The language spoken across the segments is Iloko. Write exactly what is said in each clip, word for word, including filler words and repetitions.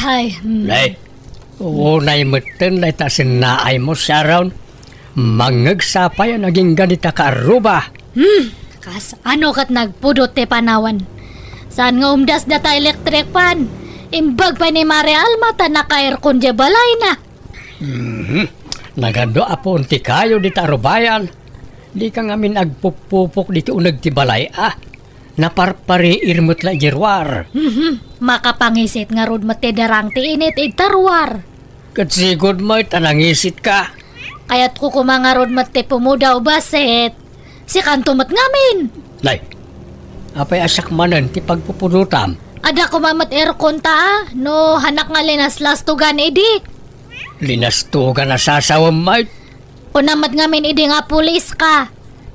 Ay, hmm. Nay, unay metten dayta sennaaymo, Sharon. Mangngegsa pay a nagingga dita kaarruba. Hmm, kas ano ket nagpudot ti panawen. Saan nga umdas data electric fan? Imbag pay ni Mare Alma ta naka-aircon diay balayna. Mhm. Nagadu a puon ti kayo dita arubayan. Dika ngamin agpupupok diti uneg ti balay, a. Naparpariir met la idiay ruar. Mhm. Makapangisit ngarud met ti darang ti init ita ruar. Ket sigud met a nangisitka. Kayatko koma ngarud met ti pumudaw, basit sikanto met ngamin. Nay, apay a siak manen ti pagpupudotam? Adda koma met aircon ta, a, no hanak nga linaslastugan idi. Linastugan a sasawem met? Kuna met ngamin idi nga pulis ka.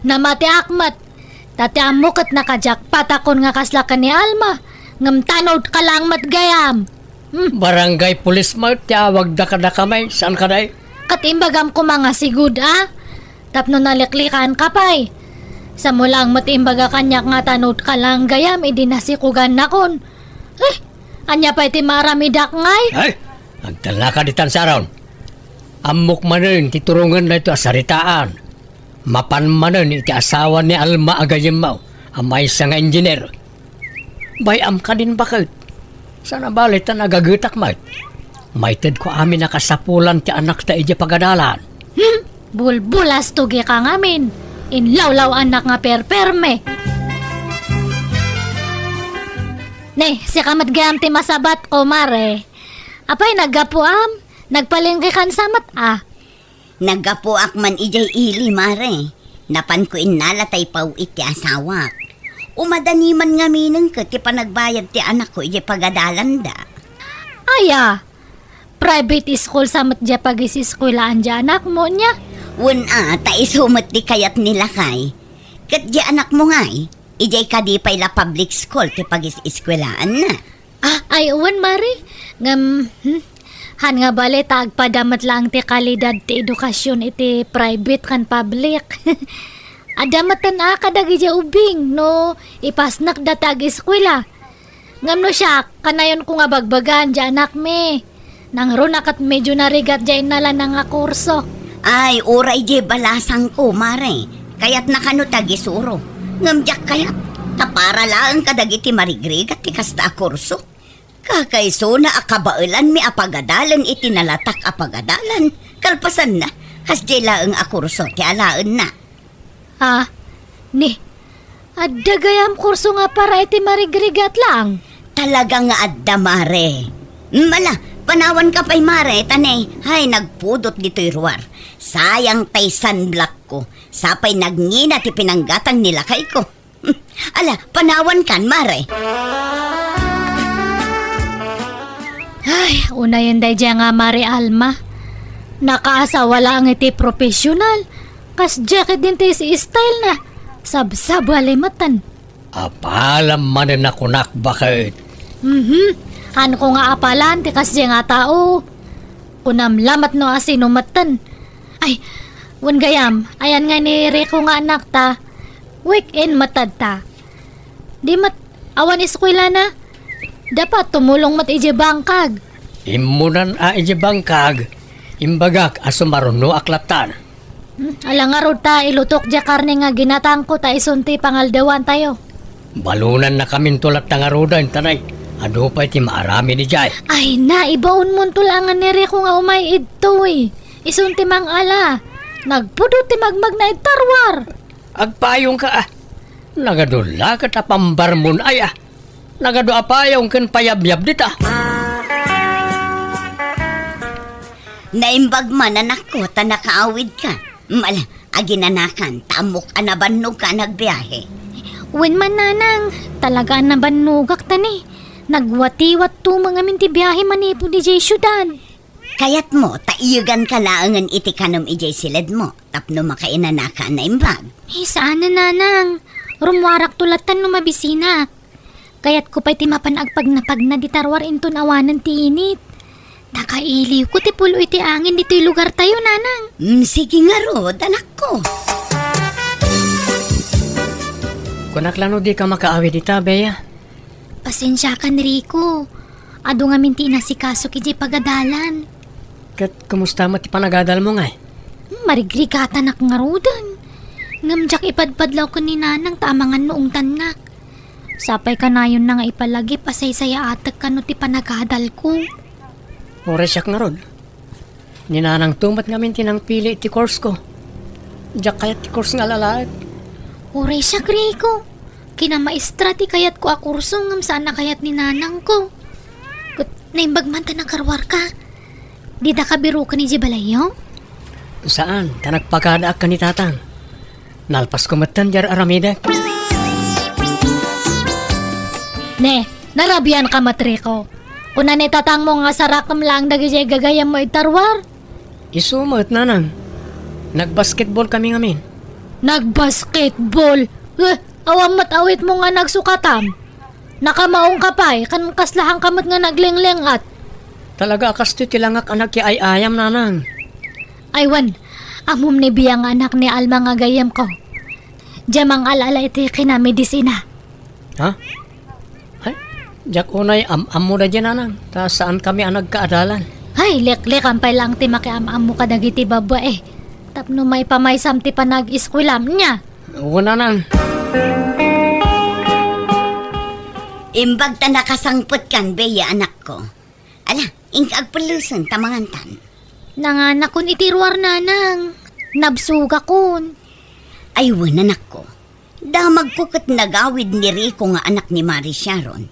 Namatiak met. Ta ti ammo ket nakajakpatakon nga kasla ken ni Alma. Ngem tanod ka lang met gayam. Hmm. Barangay pulis met ti awagda kadakami, saan kadi? Ket imbagam koma nga sigud, a? Tapno naliklikan ka pay. Samo lang met imbaga kaniak nga tanod ka lang gayam idi nasikogannakon. Eh, ania pay ti maaramidak ngay? Ay, agtalnaka ditan, Sharon. Ammok manen ti turongen daytoy a saritaan. Mapan manen iti asawa ni Alma a gayyemmo a maysa nga engineer. Bay-am kadin baket. Saan a bale ta nagagetak met. Maitedko amin a kasapulan ti anakta idiay pagadalan. Hmm, bulbulastogi ka ngamin. Inlawlaw-annak nga perperme. Ne, sika met gayam ti masabatko, Mare. Apay, naggapuam? Nagpalengke kan sa met, a? Naggapuak man idiay ili, Mare. Napanko innala ta ipaw-it ti asawak. Umadani man ngaminen ket ti panagbayad ti anakko idiay pagadalanda. Aya, private school sa met diay pagiseskuelaan diay anakmo, nia? Wen a, ta isu met ti kayat ni lakay. Ket diay anakmo ngay, idiay kadi pay la public school ti pagiseskuelaanna. Ah, ay, wen, Mare. Ngem, hmm, han nga bale ta agpada met laeng ti kalidad ti edukasion iti private ken public. Adda metten a kadagidiay ubing no ipasnekda ti ageskuela. Ngem no siak, kanayonko nga bagbagaan diay anakmi. Nangruna ket medio narigat diay innalana nga kurso. Ay, uray diay balasangko, Mare. Kayatna kano ti agisuro. Ngem diak kayat, ta para laeng kadagiti marigrigat ti kasta a kurso. Kakaisuna a kabaelanmi a pagadalen iti nalatak a pagadalan. Kalpasanna, kasdiay laeng a kurso ti alaenna. Ah, ni, adda gayam kurso nga para iti marigrigat laeng? Talaga nga adda, Mare. Mm, ala, panawanka pay, Mare, ta ne, hay, nagpudot ditoy ruar. Sayang tay sunblockko. Sapay nagngina ti pinanggatang ni lakayko. Hmm, ala, panawankan, Mare. Ay, unayen daydiay nga Mare Alma. Nakaasawa laeng iti professional. Kasdiay ketdin ti style na. Sabsabali metten. Apalam manen a kunak, baket. Mhm. Hanko nga apalan ti kasdiay nga tao. Kunam lamet no asino metten. Ay, wen gayam, ayan nga ni Rico nga anakta, weekend met ta. Di met awan eskuelana. Dapat tumulong met idiay bangkag. Immunan a idiay bangkag, imbagak a sumarunoak lattan. Hmm, ala ngarud ta ilutok diay karne nga ginatangko ta isun ti pangaldawantayo. Balonannakaminto latta ngaruden, ta ne, adu pay ti maaramid idiay. Ay na, ibaonmonto laengen ni Rico nga umay idtoy. Isun ti mangala. Nagpudot ti magmagna ita ruar. Agpayongka, a. Nagadu la ket a pambarmon ay, a. Nagadu a payong ken payabyab dita. Naimbag man, anakko, ta nakaawidka. Mm, ala, aginanakan, ta ammok a nabannogka a nagbiahe. Wen man, nanang, talaga a nabannogak ta ne. Nagwatiwatto met ngamin ti biahe manipud idiay siudad. Kayatmo ta iyeganka laengen iti kanem idiay siledmo tapno makainanaka a naimbag? Eh, saan a, nanang. Rummuarakto lattan no mabisinak. Kayatko pay ti mapan agpagnapagna dita ruar inton awanen ti init. Nakailiwko ti pulo iti angin ditoy lugartayo, nanang. Mm, sige ngarud, anakko. Kunak la no dika makaawid ita, Bea. Pasensiakan, Rico. Adu ngamin ti inasikaso idiay pagadalan. Ket kumusta met ti panagadalmo ngay? Hmm, marigrigatanak ngaruden. Ngem diak ipadpadlaw ken ni Nanang ta amangan no ungtannak. Sapay kanayonna nga ipalagip a saysayaatek kano ti panagadalko. Uray siak ngarud. Ni Nanangto met ngamin ti nangpili iti kursko. Diak kayat ti kurso nga alalaek. Uray siak, Rico. Kinamaestra ti kayatko a kurso ngem saan a kayat ni Nanangko. Ket naimbag man ta nakaruarka. Dida ka biroken idiay balayyo? Saan, ta nagpakadaak ken ni Tatang. Nalpasko metten diay aramidek. Ne, narabianka met, Rico. Kuna ni tatangmo nga sarakem laeng dagidiay gagayyemmo iti ruar. Isu met, Nanang. Nagbasketball kami ngamin. Nagbasketball? Eh, awan met awitmo nga nagsukatam? Nakamaongka pay, ken kaslahanka met nga naglingling-at. Talaga a kastoy ti langak a nagkiay-ayam, Nanang. Ay wen, ammom ni Bia nga anak ni Alma nga gayyemko. Diay mangal-ala iti kinamedisina. Ha? Ay, diak unay am-ammo daydiay, Nanang, ta saankami a nagkaadalan. Ay, liklikan pay laeng ti makiam-ammo kadagiti babbai. Tapno maipamaysam ti panag-eskuelam, nia? Wen, Nanang. Imbag ta nakasangpetkan, Bea, anakko. Ala, inka agpellesen ta mangantan. Nanganakon iti ruar, Nanang. Nabsogakon. Ay wen, anakko. Damagko ket nagawid ni Rico nga anak ni Mari Sharon.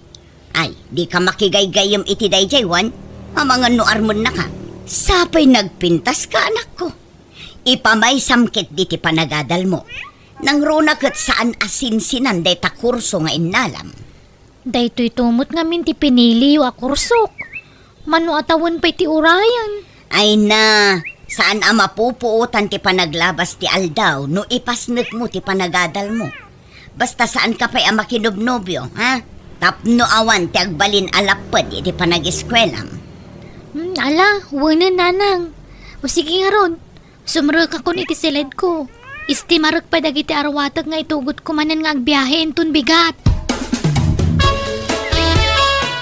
Ay, dika makigaygayyem iti daydiay, wen? Amangan no armennaka. Sapay nagpintaska, anakko. Ipamaysam ketdi ti panagadalmo. Nangruna ket saan a sinsinan dayta kurso nga innalam. Daytoyto met ngamin ti piniliyo a kursok. Mano a tawen pay ti urayen? Ay na, saan a mapupuotan ti panaglabas ti aldaw no ipasnekmo ti panagadalmo. Basta saanka pay a makinobnobio, ha? Tapno awan ti agbalin a lapped iti panag-eskuelam. Hmm, ala, wenen, Nanang. O sige ngarud, sumrekakon iti siledko. Estimarek pay dagiti aruatek nga itugotko manen nga agbiahe inton bigat.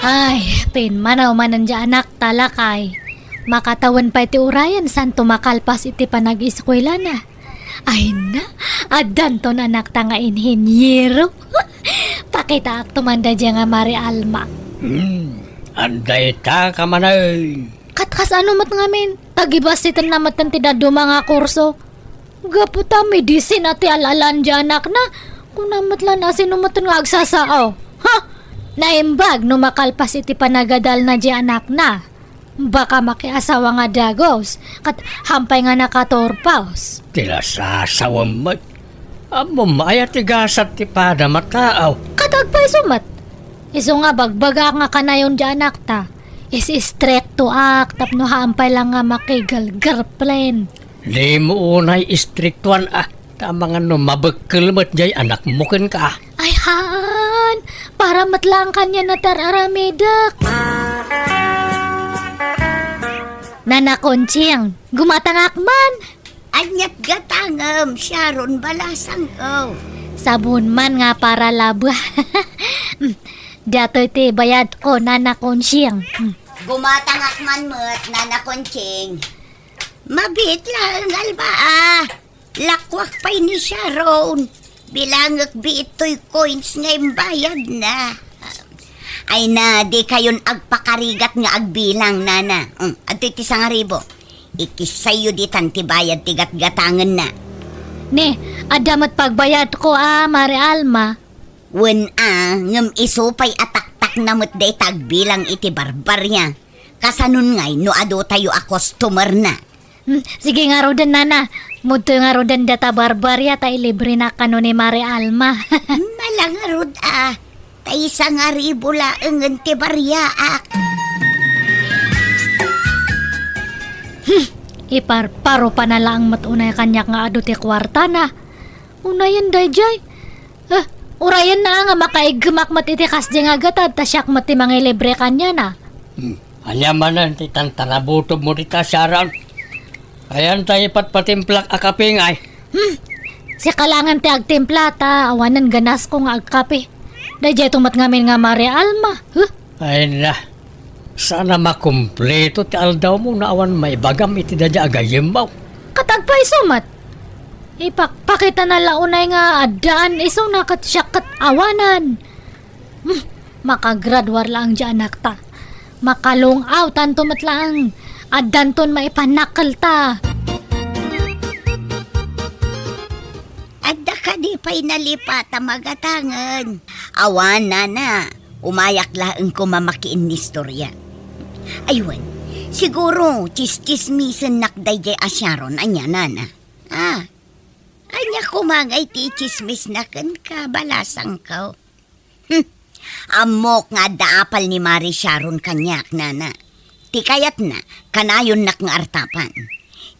Ay, pimmanaw manen diay anakta, lakay. Makatawen pay ti urayen santo makalpas iti panag-eskuelana. Ay na, addanton anakta nga inheniero. Pakitaakto man daydiay nga Mari Alma. Hmm, adda ita ka manen. Kat kasano met ngamin? Tagibassitenna metten ti dadduma nga kurso. Gapu ta medisina ti al-alan diay anakna, kuna met la no sino metten nga agsasao. Ha? Naimbag no makalpas iti panagadalna diay anakna. Baka makiasawa nga dagus, kat hampay nga nakaturpos. Ti lasasawem met. Ammom aya ti gasat ti padam a tao? Kat agpayso met. Isu nga bagbagaak nga kanayon diay anakta. Is-istriktoak tapno hampay la nga makigirlfriend. Dimo unay istriktoan a, ta amangan no mabekkel met diay anakmo kenka. Ay haan, para met laeng kaniana ti ar-aramidek. Nana Conching, gumatangak man. Ania't gatangem, Sharon, balasangko. Sabon man nga para laba. Datoy ti bayadko, Nana Conching. Gumatangak man met, Nana Conching. Mabiit laeng, Alma, a. Lakuak pay ni Sharon. Bilangek biit toy coins nga imbayadna. Ay na, dikayon agpakarigat nga agbilang, Nana. Mm, adtoy ti sangaribu. Ikissayyo ditan ti bayad ti gatgatangenna. Ne, adda met pagbayadko a, Mari Alma. Wen a, ngem isu pay a taktakna met dayta agbilang iti barbaria. Kasanon ngay no adu tayo a customerna? Hmm, sige ngaruden, Nana. Mudtoy ngaruden data barbaria ta ilibrenak kano ni Mari Alma. Mala ngarud a. Ta isangaribu laengen ti bariaak. Hmm, iparparo pay laeng met unay kaniak nga adu ti kuartana. Unayen daydiay. Eh, urayenna nga makaiggemak met iti kasdiay nga gatad ta siak met ti mangilibre kaniana. Hmm. Ania manen ti tantanabutommo dita, Sharon? Ayan ta ipatpatimplak a kape ngay. Hmm. Sika laengen ti agtimpla ta awanen ganasko nga agkape. Daydiay to met ngamin nga Mari Alma. Huh? Ay na. Saan a makumpleto ti aldawmo no awan maibagam iti daydiay a gayyemmo. Ket agpayso met. Ipakpakitana la unay nga addaan isuna ket siak ket awanan. Hmm, makagraduar laeng diay anakta. Makalung-awtanto met laeng. Addanton maipanakkelta. Adda kadi pay nalipat a magatangen? Awan, nana. Umayak laeng koma makiinnistorya. Ay wen, siguro, tsistsismisennak daydiay a Sharon, ania, nana? Ah, ania koma ngay ti itsismisna kenka, balasangko? Hmm. Ammok nga adda apal ni Mari Sharon kaniak, nana. Ti kayatna, kanayonnak nga artapan.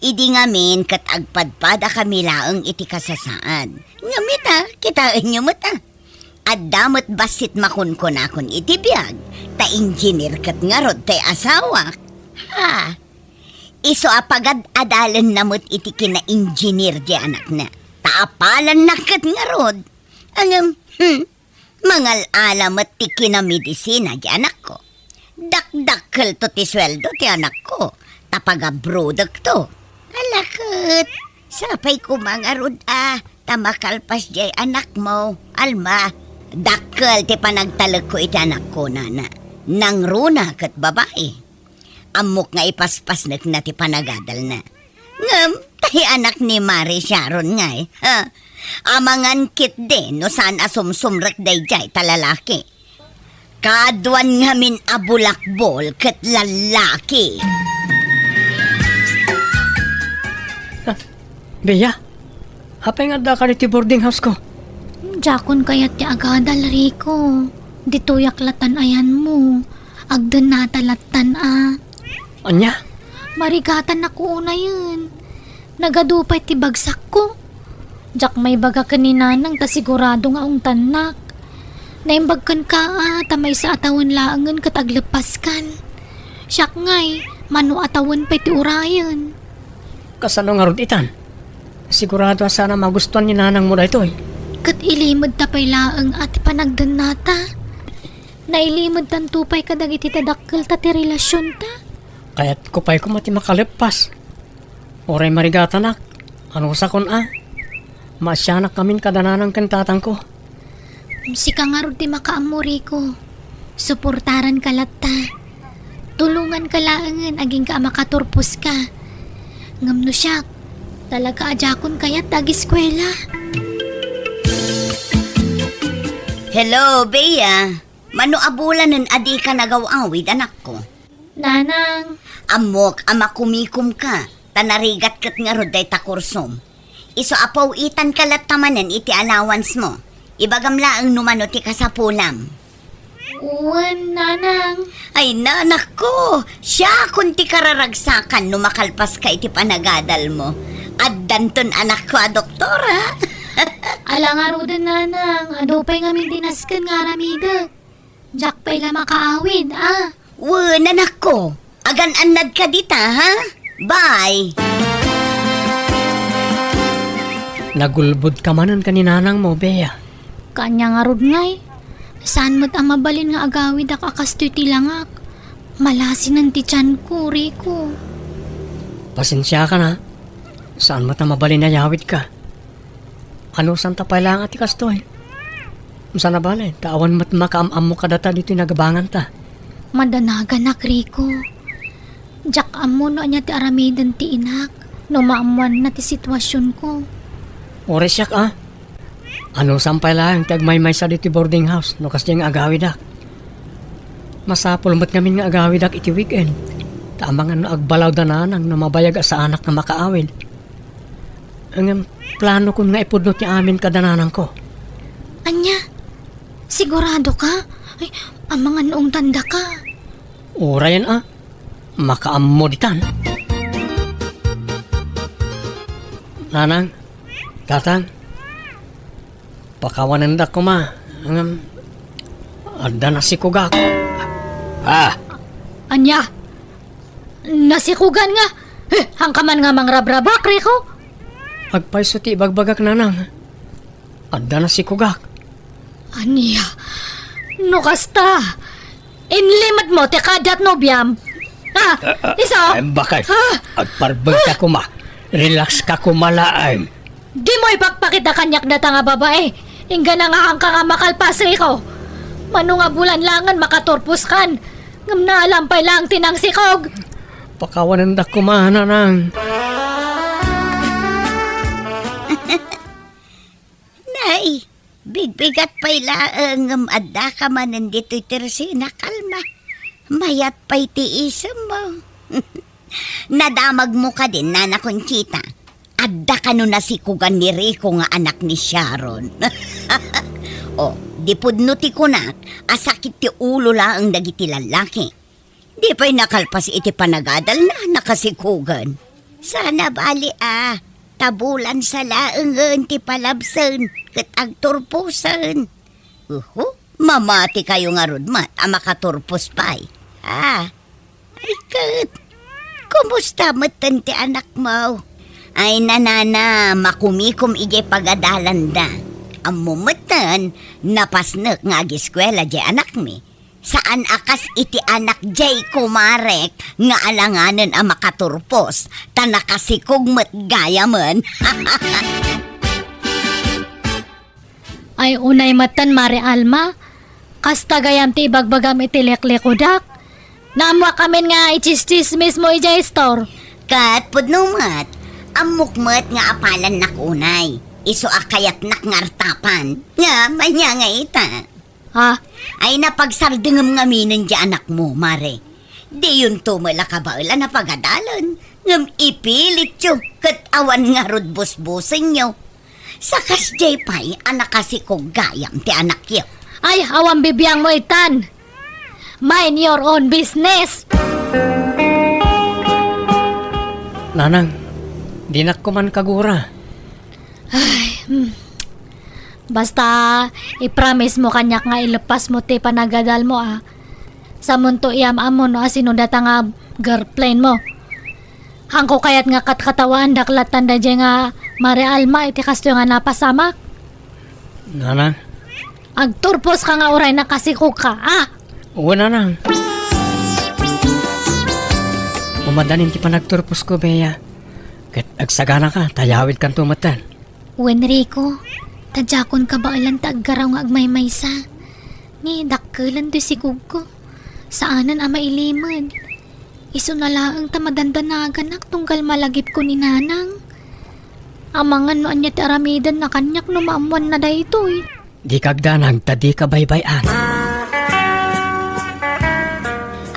Idi ngamin ket agpadpadakami laeng iti kasasaad. Ngem ita, kitaenyo met a. Adda met bassit makunkunakon iti biag, ta engineer ket ngarud ti asawak. Ha! Isu a pagad-adalenna met iti kina-engineer ti anakna. Ta apalanna ket ngarud. Ngem, hmm, mangal-ala met ti kinamedisina ti anakko. Dakdakkelto ti sueldo ti anakko, ta pagabrodekto. Ala ket, sapay koma ngarud a, ta makalpas diay anakmo, Alma. Dakkel ti panagtalekko iti anakko, nana. Nangruna ket babai. Ammok nga ipaspasnekna ti panagadalna. Ngem, tay anak ni Mari Sharon ngay, ha? Amangan ketdi no saan a sumsumrek daydiay ta lalaki. Kaaduan ngamin a bulakbol ket lallaki. Ah, Bea, apay nga addaka ditoy boarding house ko? Diakon kayat ti agadal, Rico. Ditoyak la tan-ayanmo. Agdennata lattan a. Ania? Marigatannak unayen. Nagadu pay ti bagsakko. Diak maibaga ken ni Nanang ta sigurado nga ungtannak. Naimbag kenka a ta maysa a tawen laengen ket agleppaskan. Siak ngay, mano a tawen pay ti urayen. Kasano ngarud itan? Sigurado a saan a magustuan ni nanangmo daytoy. Ket ilimedta pay laeng a ti panagdennata. Nailimedtanto pay kadagiti dadakkelta ti relasionta. Kayatko pay koma ti makaleppas. Uray marigatanak, anusakon a. Maasianak ngamin kada nanang ken tatangko. Sika ngarud ti makaammo, Rico. Suportaranka latta. Tulonganka laengen agingga a makaturposka. Ngem no siak, talaga a diakon kayat ti ageskuela. Hello, Bea. Mano a bulanen a dika nagaw-awid, anakko? Nanang. Ammok a makumikomka, ta narigat ket ngarud dayta kursom. Isu a paw-itanka latta manen iti allowance mo. Ibagam laeng no mano ti kasapulam. Wen, Nanang. Ay, nanakko, siakon ti kararagsakan no makalpaska iti panagadalmo. Addanton anakko a doktora. Ala ngaruden, Nanang, adu pay ngamin ti nasken nga aramidek. Diak pay la makaawid, a. Wen, anakko, agan-annadka dita, ha? Bye! Nagulbodka manen ken ni nanangmo, Bea. Ania ngarud ngay? Saan met a mabalin nga agawidak a kastoy ti langak. Malasinen ti tianko, Rico. Pasensiakan a. Saan met a mabalin a yawidka. Anusanta pay laeng a ti kastoy? Saan a bale, ta awan met makaam-ammo kadata ditoy nagabanganta. Madanaganak, Rico. Diak ammo no ania ti aramiden ti inak no maammoanna ti situasionko. Uray siak a. Anusam pay laeng ti agmaymaysa ditoy boarding house no kasdiay nga agawidak. Masapul met ngamin nga agawidak iti weekend. Ta amangan no agbalaw da nanang no mabayag a saanak nga makaawid. Ngem planokon nga ipudno ti amin kada nanangko. Ania? Sigurado ka? Ay, amangan no ungtandaka. Urayen a, makaammo ditan. Nanang, tatang, pakawanendak koma, ngem adda nasikugak. Ah! Ania? Nasikugan nga? Eh, haanka man nga mangrabrabak, Rico? Agpayso ti ibagbagak, nanang. Adda nasikugak. Ania? No kasta, Inlimedmo ti kadat nobiam. Ah, Ah, ah, isu? Ay, bakit? Ah! Agparbeng ka kuma. Relax ka kuma laeng. Dimo ipakpakita kaniak data nga babae. Inggana nga haanka nga makalpas, Rico. Mano nga bulan laengen makaturpos kan. Ngem naalam pay laeng ti nangsikog. Pakawanendak kuma, nanang. Nay, bigbigat pay laeng ngem addaka manen ditoy Tercena, kalma. Mayat pay ti isemmo. Nadamagmo kadin, Nana Conchita. Adda kano nasikogan ni Rico nga anak ni Sharon. O, di pudno ti kunak a sakit ti ulo laeng dagiti lallaki. Di pay nakalpas iti panagadalna, nakasikogan. Sana bali a, ta bulan sa laengen ti palabsen ket agturposen. Uhu, mamati kayo ngarud met a makaturpos pay. Ah, ay ket, kumusta metten ti anakmo? Ay, nanana, makumikom idiay pagadalanda. Ammo metten, napasnek nga agiskuela diay anakmi. Saan a kas iti anak diay kumarek nga alanganen a makaturpos, ta nakasikog met gayamen. Ay, unay metten, Mare Alma. Kasta gayam ti ibagbagam iti liklikudak. Naammoak amin nga itsistsismismo idiay store. Ket pudno met, ammok met nga apalannak unay. Isu a kayatnak nga artapan. Ngem ania nga ita? Ha? Ay, napagsardengem ngaminen diay anakmo, Mare. Diyonto met la kabaelan a pagadalen, ngem ipilityo ket awan ngarud busbusenyo. Sa kasdiay pay a nakasikog gayam ti anakyo. Ay, awan bibiangmo itan. Mind your own business. Nanang, dinak koman kagura. Ay, hmm. Basta, i-promise mo kaniak nga ileppasmo ti panagadalmo, a. Samonto iyam-ammo no asino data nga girlfriendmo. Haanko kayat nga katkatawaandak latta daydiay nga Mare Alma iti kastoy nga napasamak. Nanang? Agturposka nga uray nakasikogka, a? Wen, nanang. Umadanin ti panagturposko, Bea. Ket agsaganaka, ta yawidkanto metten. Wen, Rico, ta diakon kabaelan ta aggaraw nga agmaymaysa. Ni dakkelen ti sikogko. Saanen a mailimed. Isuna laeng ta madandanaganak tunggal malagipko ni Nanang. Amangan no ania ti aramidenna kaniak no maammoanna daytoy. Dika agdanag ta dika baybay-an.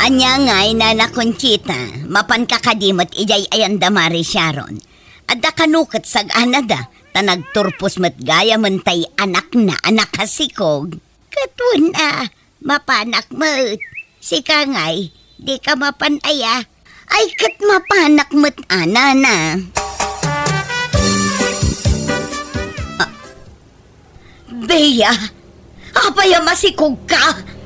Ania ngay, Nana Conchita, mapanka kadi met idiay ayanda Mare Sharon? Adda kano ket sag-anada, ta nagturpos met gayamen tay anakna a nakasikog. Ket wen a, mapanak met. Sika ngay, dika mapan aya? Ay, ket mapanak met a, Nana. Ah, Bea, apay a masikogka?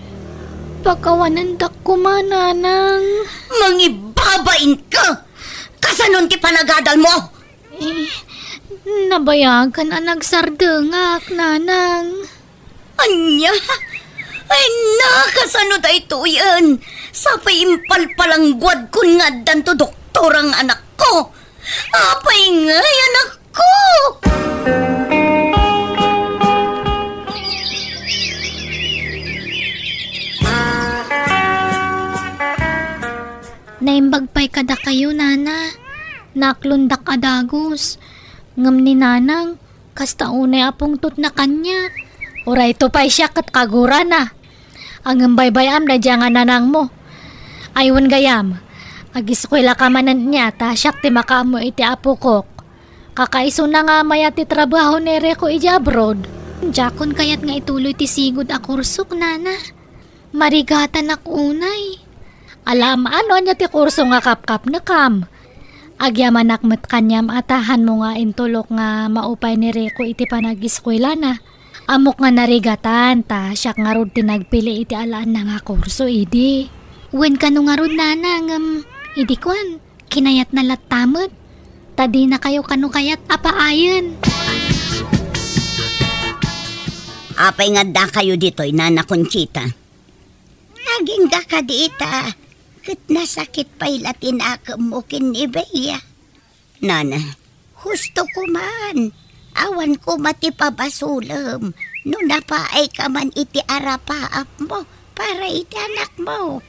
Pakawanendak koma, Nanang. Mangibabainka! Kasanon ti panagadalmo? Eh, nabayagan a nagsardengak, Nanang. Ania? Ay, nakasano daytoyen? Sapay impalpalangguadkon nga addanto doktor nga anakko. Apay ngay, anakko? Naimbag pay kadakayo, Nana. Naaklondak a dagus. Ngem ni Nanang, kasta unay a pungtotna kaniak. Urayto pay siak ket kagurana. Ngem baybay-am daydiay nga nanangmo. Ay, wen gayam, agiskuelaka manen nia ta siak ti makaammo iti apokok. Kakaisuna nga mayat ti trabaho ni Rico idiay abroad. Diakon kayat nga ituloy ti sigud a kursok, Nana. Marigatanak unay. Alam, ano ania ti kurso nga kapkapnekam? Agyamanak met kaniam a ta hanmo nga intulok nga maupay ni Rico iti panagiskuelana. Ammok nga narigatan, ta siak ngarud ti nagpili iti alaenna nga kurso idi. Wen kano ngarud, Nana, ngem idi kuan, kinayatna latta met, ta dinakayo kano kayat a paayen. Apay nga addakayo ditoy, Nana Conchita? A, Agingga kadi ita, ket nasakit pay la ti nakemmo ken ni Bea. Nana, husto ko man. Awan koma ti pabasolem no napaay ka man iti arapaapmo para iti anakmo.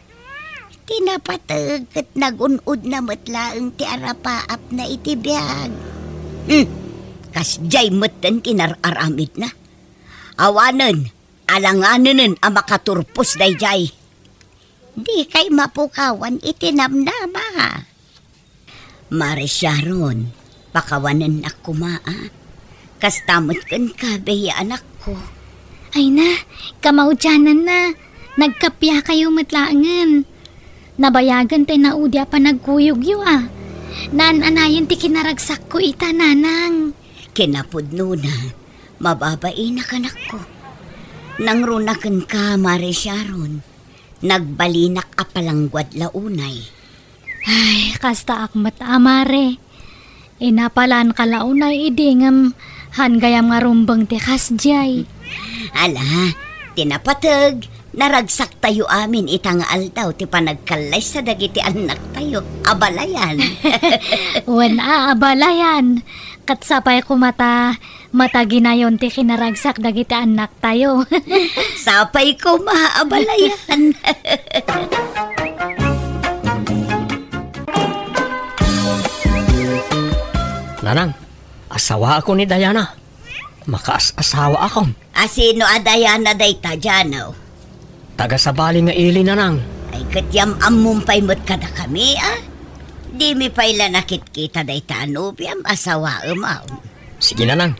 Ti napateg ket nagun-odna met laeng ti arapaapna iti biag. Hmm, kasdiay metten ti nar-aramidna. Awanen, alanganenen a makaturpos daydiay. Dikay mapukawan iti namnama. Mare Sharon, pakawanennak koma, a. Kasta met kenka, Bea, anakko. Ay na, kamaudiananna. Nagkappiakayo met laengen. Nabayagen ti naudi a panagkuyogyo, a. Naan-anayen ti kinaragsakko ita, nanang. Kinapudnona, mababainak, anakko. Nangruna kenka, Mare Sharon. Nagbalinak a palangguad la unay. Ay, kastaak met a, Mare. Inapalanka la unay idi ngem han gayam nga rumbeng ti kasdiay. Ala, ti napateg, naragsaktayo amin ita nga aldaw ti panagkallaysa dagiti annaktayo. Abalayan. Wen a, abalayan. Ket sapay koma ta mataginayon ti kinaragsak dagiti annaktayo. Sapay koma, abalayan. Nanang, asawaakon ni Diana. Makaas-asawaakon. A, sino a Diana dayta, Jano? Taga sabali nga ili, nanang. Ay, ket yam-ammom pay met kadakami, a? Dimi pay la nakitkita dayta a nobiam, asawaem, a? Sige, nanang.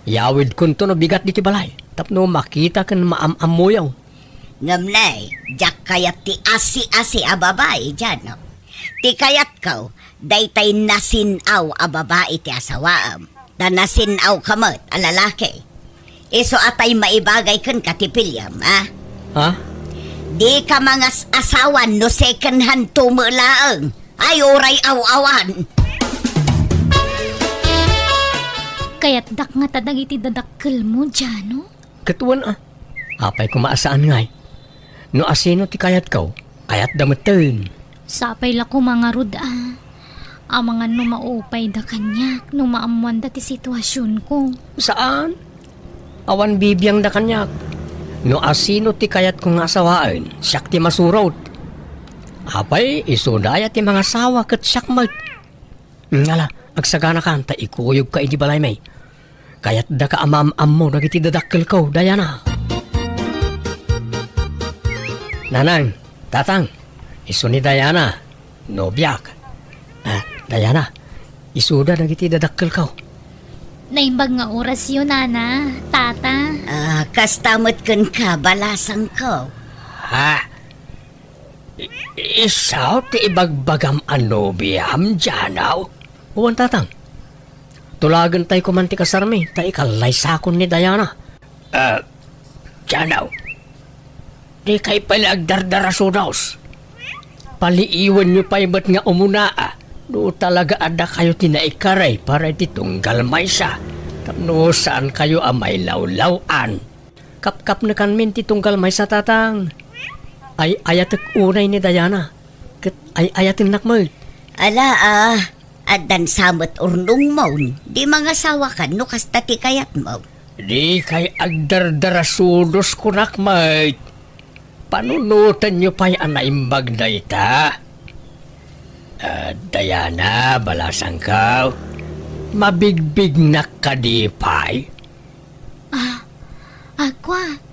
Yawidkonto no bigat ditoy balay, tapno makita ken maam-ammoyo. Ngem ne, diak kayat ti asi-asi a babai, Jano. Ti kayatko, daytay nasin-aw a babai ti asawaem. Ta nasin-awka met a lalaki. Isu a tay maibagay kenka ti pilem, a? Ha? Dika mangas-asawan no second hand to met laeng. Ay, uray aw-awan. Kayatdak ngata dagiti dadakkelmo, Jano? Ket wen a. Apay koma a saan ngay? No asino ti kayatko, kayatda metten. Sapay la koma ngarud a. Amangan no maupayda kaniak no maammoanda ti situasionko. Saan? Awan bibiangda kaniak. No asino ti kayatko nga asawaen, siak ti masurot. Apay, isuda aya ti mangasawa ket siak met. Ngala, agsaganakan ta ikuyogka idi balaymi. Kayatdaka a maam-ammo dagiti dadakkelko, Diana. Nanang, tatang, isu ni Diana, nobiak. Ah, Diana, isuda dagiti dadakkelko. Naimbag nga orasyo, nana, tata. Ah, kasta met kenka, balasangko. Ha? I-, isu ti ibagbagam a nobiam, Janaw? Wen, tatang. Tulagentay koman ti kasarmi, ta ikallaysakon ni Diana. Ah, Janaw, dikay pay la agdardarasudos. Paliiwenyo pay met nga umuna, a, no talaga a dakayo ti naikaray para iti tunggal maysa, tapno saankayo a mailawlaw-an. Kapkapnekanmin ti tunggal maysa, tatang. Ay-ayatek unay ni Diana, ket ay-ayatennak met. Ala, a, addan sa met urnongmon. Di mangasawakan no kasta ti kayatmo. Dikay agdardarasudos, kunak met. Panunotenyo pay a naimbag dayta. Ah, Diana, balasangko, mabigbignak kadi pay? Ah, agwa.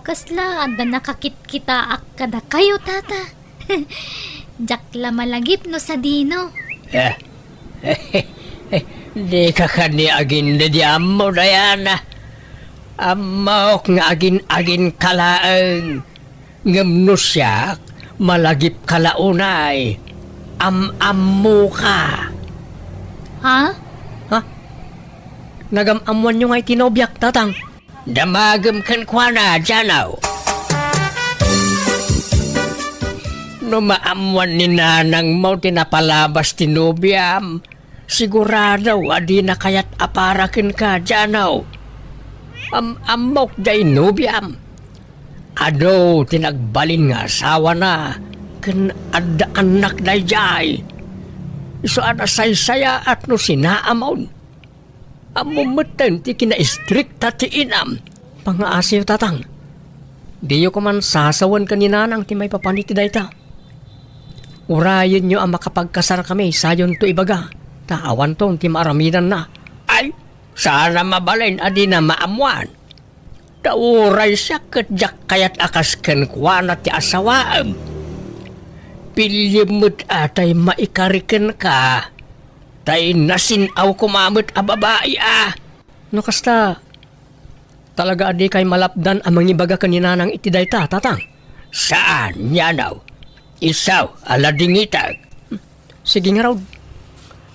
Kasla adda nakakitkitaak kadakayo, tata? Diak la malagip no sadino. Eh, dika kadi agin-, di ammo, Diana. Ammok nga agin-aginka laeng. Ngem no siak, malagipka la unay. Am-ammoka. Ha? Ha? Nagam-ammoanyo ngay ti nobiak, tatang? Damagem kenkuana, Janaw. No maammoan ni nanangmo ti napalabas ti nobiam, sigurado a dina kayat a para kenka, Janaw. Am-ammok diay nobiam. Adu ti nagbalin nga asawana ken adda annak daydiay. Isu a nasaysayaat no sinaamon. Ammom metten ti kinaistrikta ti inam. Pangaasiyo, Tatang. Diyo koman sasawen ken ni Nanang ti maipapan iti dayta. Urayenyo a makapagkasarkami, sayonto ibaga, ta awanton ti maaramidanna. Ay, saan a mabalin a dina maammuan. Ta uray siak ket diak kayat a kas kenkuana ti asawaem. Piliem met a tay maikari kenka, tay nasin-aw koma met a babai a. No kasta, talaga a dikay malapdan a mangibaga ken ni Nanang iti dayta, Tatang? Saan, Yanaw. Isu a ladingitek. Sige ngarud.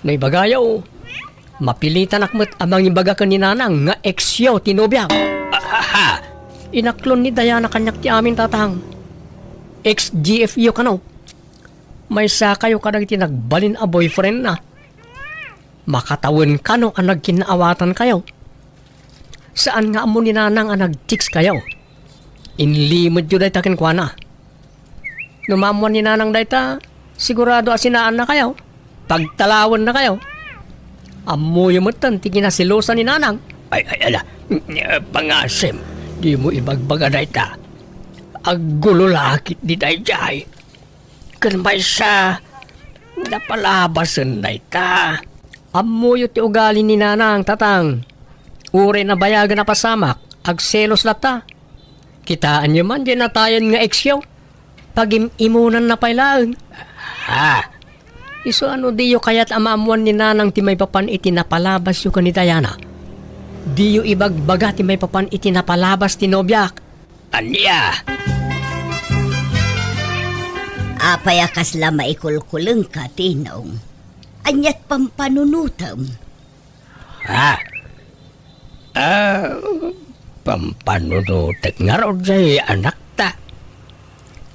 No ibagayo, mapilitanak met a mangibaga ken ni Nanang nga ex-yo ti nobiak. Ahaha! Inaklon ni Diana kaniak ti amin, Tatang. Ex-G F yo kano. Maysakayo kadagiti nagbalin a boyfriendna. Makatawen kano a nagkinaawatankayo. Saan nga ammo ni Nanang a nag-text kayo. Inlimedyo dayta kenkuana. No maammuan ni Nanang dayta, sigurado a sinaannakayo. Pagtalawennakayo. Ammoyo metten ti kinaselosan ni Nanang. Ay, ay, ala, pangasim, dimo ibagbaga dayta. Aggulo la ketdi daydiay. Ken maysa, napalabasen dayta. Ammoyo ti ugali ni Nanang, Tatang. Uray nabayagan a pasamak, agselos latta. Kitaenyo man diay natayen nga ex-yo. Pagim-imonanna pay laeng. Ha? Isu a no diyo kayat a maammuan ni Nanang ti maipapan iti napalabasyo ken ni Diana, diyo ibagbaga ti maipapan iti napalabas ti nobiak. Ania? Apay a kasla maikulkulengka, Tinong? Ania't pampanunotem? Ha? Ah, pampanunotek ngarud jay anakta.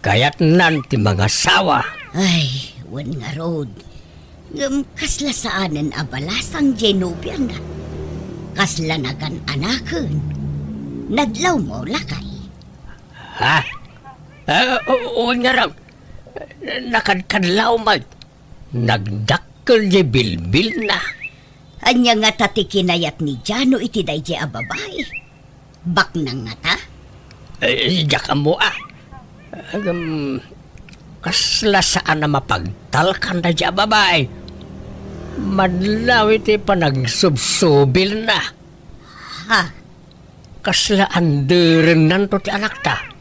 Kayatnan ti mangasawa. Ay, wen ngarud. Ngem kasla saanen a balasang jay nobiana. Kasla nagan-anaken. Nadlawmo, lakay. Ha? Ah, o-, wen ngarud. Nakadkadlaw met. Nagdakkel jay bilbilna. Ania ngata ti kinayat ni Jano iti daydiay a babai? Baknang ngata? Eh, diak ammo a. Agam, kasla saan a mapagtalkan daydiay a babai. Madlaw iti panagsubsubilna. Ha? Kasla anderennanto ti anakta.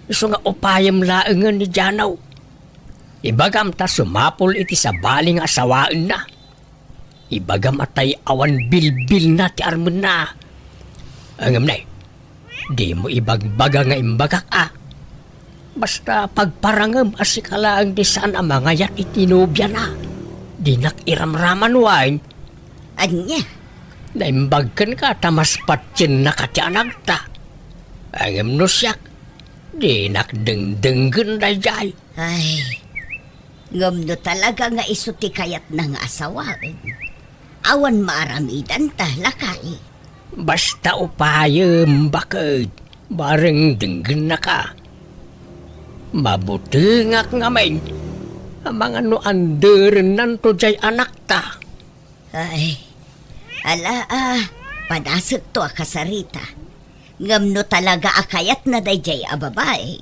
Isu nga upayem laengen ni Jano. Ibagam ta sumapul iti sabali nga asawaenna. Ibagam a tay awan bilbilna ti armenna. Ngem nay, dimo ibagbaga nga imbagak a. Basta pagparangem a sika laeng ti saan a mangayat iti nobiana. Dinak iramraman wen. Ania? Naimbag kenka ta mas patiennaka ti anakta. Ngem no siak, dinak dengdenggen daydiay. Ay, ngem no talaga nga isu ti kayatna nga asawaen, awan maaramidanta, lakay. Basta upayem, baket, bareng denggennaka. Mabutengak ngamin, amangan no anderennanto jay anakta. Ay, ala a, padasekto a kasarita. Ngem no talaga a kayatna daydiay a babai,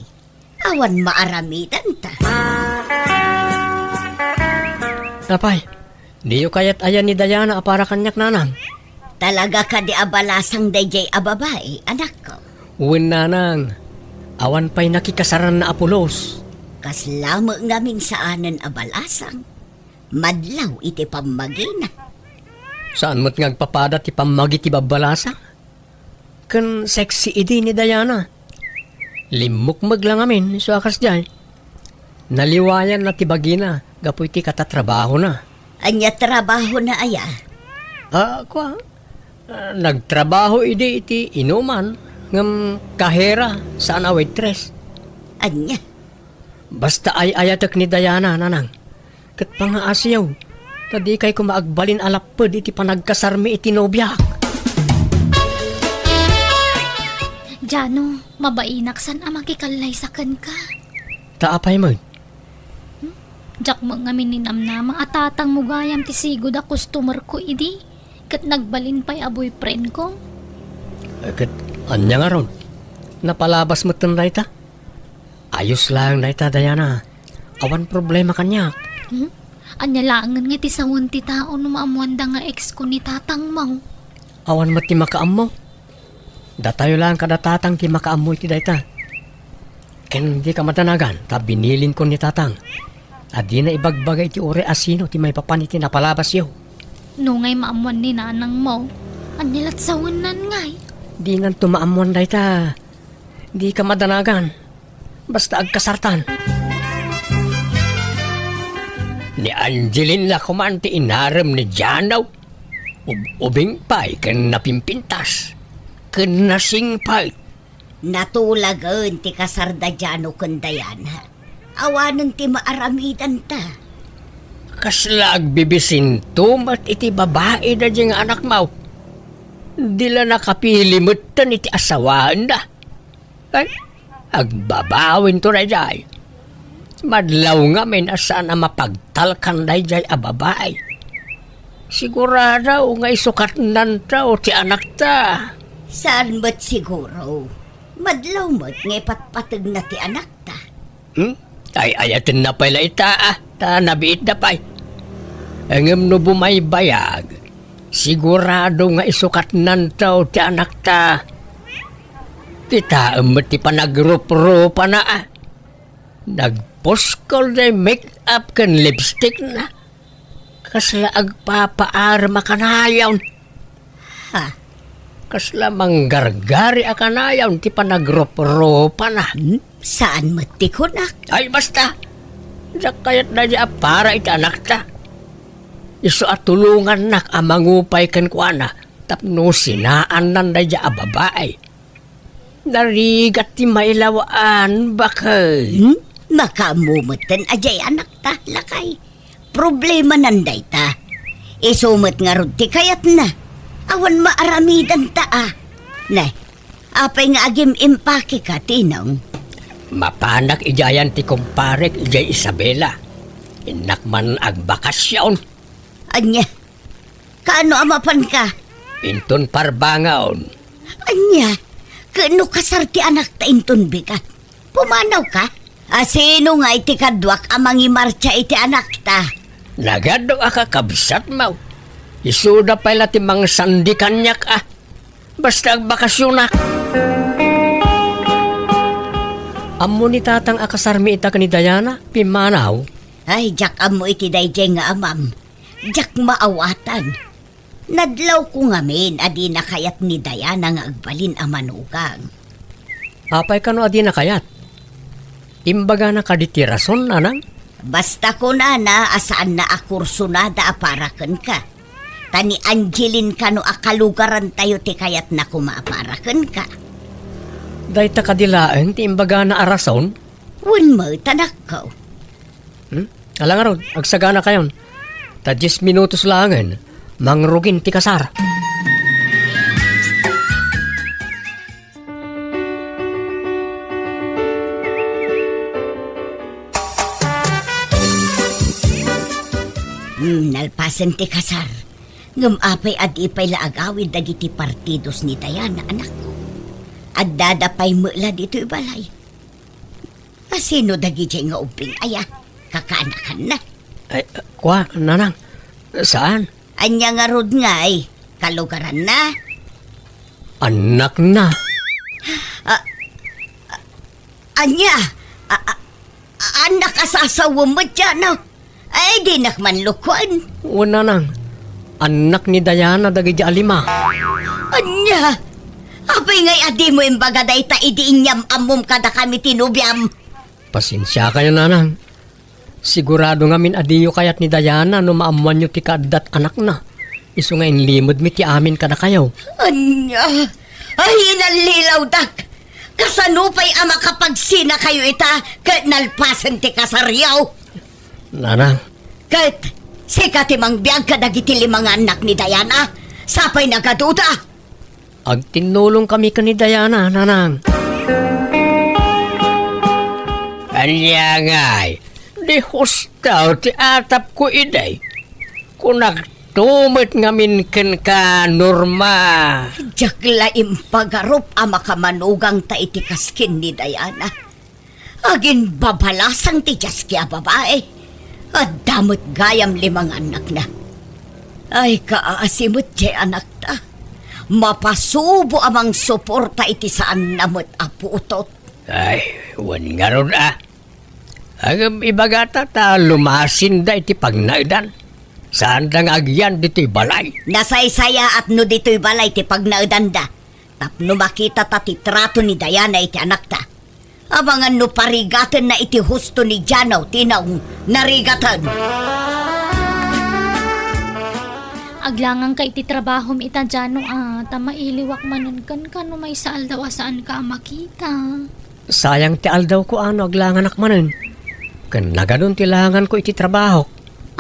awan maaramidanta. Apay, diyo kayat aya ni Diana a para kaniak, Nanang? Talaga kadi a balasang daydiay a babai, anakko? Wen, Nanang. Awan pay nakikasaranna a pulos. Kasla met ngamin saanen a balasang. Madlaw iti pammagina. Saan met nga agpapada ti pammagi ti babbalasang? Ken sexy idi ni Diana. Limmukmeg la ngamin isu a kasdiay. Naliwayanna ti bagina gapu iti katatrabahona. Ania trabahona aya? Ah, kua? Ah, nagtrabaho idi iti inuman, ngem kahera, saan a waitress. Ania? Basta ay-ayatek ni Diana, Nanang. Ket pangaasiyo, ta dikay koma agbalin a lapped iti panagkasarmi iti nobiak. Jano, Mabainak saan a makikallaysa kenka. Ta apay met? Hmm? Diak met ngamin ninamnama a tatangmo gayam ti sigud a customer ko idi, ket nagbalin pay a boyfriend ko. Eh, ket ania ngarud? Napalabas metten dayta? Ayos laeng dayta, Diana. Awan problema kaniak. Hmm? Ania laengen nga ti sawen ti tao no maammoanda nga ex ko ni tatangmo? Awan met ti makaammo. Datayo laeng kada tatang ti makaammo iti dayta. Ken dika madanagan ta binilinko ni tatang a dina ibagbaga iti uray a sino ti maipapan iti napalabasyo. No ngay maammoan ni nanangmo, ania lat sawennan ngay? Dinganto maammoan dayta. Dika madanagan. Basta agkasartan. Ni Angeline la koman ti inarem ni Jano. Ub-, ubing pay ken napimpintas. Ken nasingpet. Natulagen ti kasar da Jano ken Diana. Awanen ti maaramidanta. Kasla agbibisinto met iti babai daydiay nga anakmo. Di la nakapili metten iti asawaenna. Ay, agbabawinto daydiay. Madlaw ngamin a saan a mapagtalkan daydiay a babai. Sigurado nga isukatnanto ti anakta. Saan met siguro? Madlaw met nga ipatpategna ti anakta. Hmm? Ay-ayatenna pay la ita, ah, ta nabiitda pay. Ngem no bumaybayag, sigurado nga isukatnanto ti anakta. Kitaem met ti panagruprupana, ah. Nagpuskol day make-up ken lipstickna. Kasla agpapaarem a kanayon. Ha? Kasla manggargari a kanayon ti panagruprupana. Hmm? Saan met ti kunak? Ay, basta. Diak kayat daydiay a para iti anakta. Isu a tulongannak a mangupay kenkuana tapno sinaannan daydiay a babai. Narigat ti mailawaan, baket. Hmm? Makaammo metten a diay anakta, lakay. Problemanan dayta. Isu met ngarud ti kayatna. Awan maaramidanta, a. Ne, apay nga agim-impakeka, Tinong? Mapanak idiayan ti kumparek idiay Isabela. Innak man agbakasyon. Ania? Kaano a mapanka? Inton Parbangon. Ania? Ket no kasar ti anakta inton bigat, pumanawka? A sino ngay ti kaduak a mangimartsa iti anakta? Nagadu a kakabsatmo. Isuda pay la ti mangsandi kaniak, a. Basta agbakasyonak. Ammo ni tatang a kasarmi ita ken ni Diana, pimmanaw. Ay, diak ammo iti daydiay nga amam. Diak maawatan. Nadlawko ngamin a dina kayat ni Diana nga agbalin a manugang. Apay kano a dina kayat? Imbagana kadi ti rason, nanang? Basta kunana a saanna a kursonada a para kenka. Ta ni Angeline kano a kalugarantayo ti kayatna koma a para kenka. Dayta kadi laeng ti imbagana a rason? Wen met, anakko. Hmm? Ala ngarud, agsaganakayon. Ta dies minutos laengen, mangrugin ti kasar. Hmm, nalpasen ti kasar. Ngem apay a di pay la agawid dagiti partidos ni Diana, anakko? Addada pay met la ditoy balay. A sino dagidiay nga ubbing aya? Kakaanakanna? Ay, kua, nanang. Saan? Ania ngarud ngay? Kalugaranna? Annakna. A-, a-, ania? A-, a-, annak a sasawem met diay, no? Ay, dinak man lukon. Wen, nanang. Annak ni Diana dagidi a lima. Ania? Apay ngay a dimo imbaga dayta idi inyam-ammom kadakami ti nobiam? Pasensiakayo, nanang. Sigurado ngamin a diyo kayat ni Diana no maammoanyo ti kaaddat anakna. Isu nga inlimedmi ti amin kadakayo. Ania? Ay, inallilawdak! Kasano pay a makapagsinakayo ita ket nalpasen ti kasaryo? Nanang. Ket sika ti mangbiag kadagiti lima nga annak ni Diana? Sapay nagaduda? Agtinnulongkami ken ni Diana, nanang. Ania ngay, di husto ti atapko idi. Kunakto met ngamin kenka, Norma. Diak la impagarup a makamanugangta iti kaskin ni Diana. Aginbabalasang ti diaski a babai. Adda met gayam lima nga annakna. Ay, kaasi met diay anakta. Mapasubo a mangsuporta iti saanna met a putot. Ay, wen ngarud a. Ngem ibagata ta lumasinda iti pagnaedan. Saanda nga agyan ditoy balay. Nasaysayaat no ditoy balay ti pagnaedanda. Tapno makitata ti trato ni Diana iti anakta. Amangan no parigatenna iti husto ni Jano ti naong narigaten. Aglanganka iti trabahom ita, Jano, a, ta mailiwak manen kenka no maysa aldaw a saanka a makita. Sayang ti aldawko a no aglanganak manen. Ken nagadun ti langanko iti trabahok.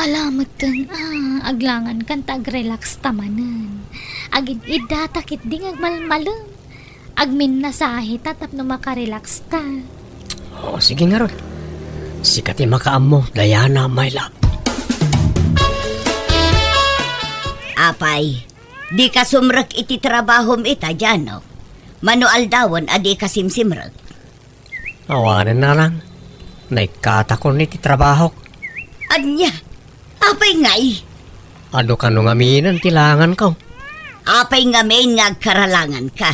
Ala metten a, aglangankan ta agrelaksta manen. Agid-iddata ketdi nga agmalmalem. Agminnasaheta tapno makarelaksta. O, sige ngarud. Sika ti makaammo, Diana, my love. Apay, dika sumrek iti trabahom ita, Jano? Mano aldawen a dika simsimrek? Awanen, nanang. Naikkatakon iti trabahok. Ania? Apay ngay? Adu kano ngaminen ti langanko. Apay ngamin nga agkaralanganka?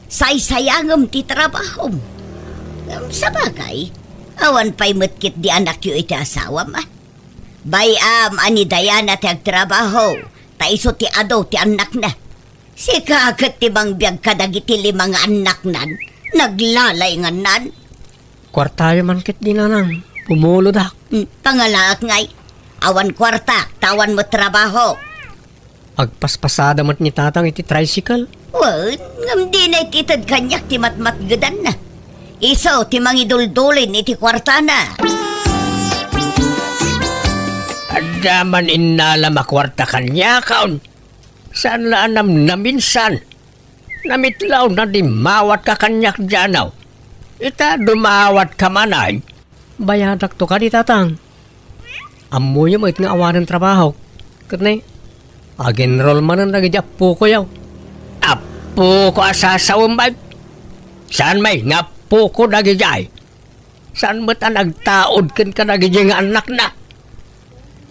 Saysayangem ti trabahom. Ngem sabagay, awan pay met ketdi anakyo iti asawam, a? Bay-am a ni Diana ti agtrabaho, ta isu ti adu ti annakna. Sika ket ti mangbiag kadagiti lima nga annaknan, naglalaingannan. Kuartayo man ketdi, nanang, pumulodak. Hmm, pangalaak ngay. Awan kuarta, ta awan met trabaho. Agpaspasada met ni tatang iti tricycle. Wen, ngem dina iti ited kaniak ti matmatgedanna. Isu ti mangiduldulin iti kuartana. Adda man innalam a kuarta kaniakon. Saan la a namnaminsan. Namitlaw na dimmawatka kaniak, Jano. Ita, dumawatka manen. Bayadakto kadi, tatang. Ammoyo met nga awanen trabahok. Ket ne, ag-enroll manen dagiti appokoyo. Appoko a sasawem, bay. Saan may nga appoko dagidiay? Saan met a nagtaud ken kadagidi nga annakna?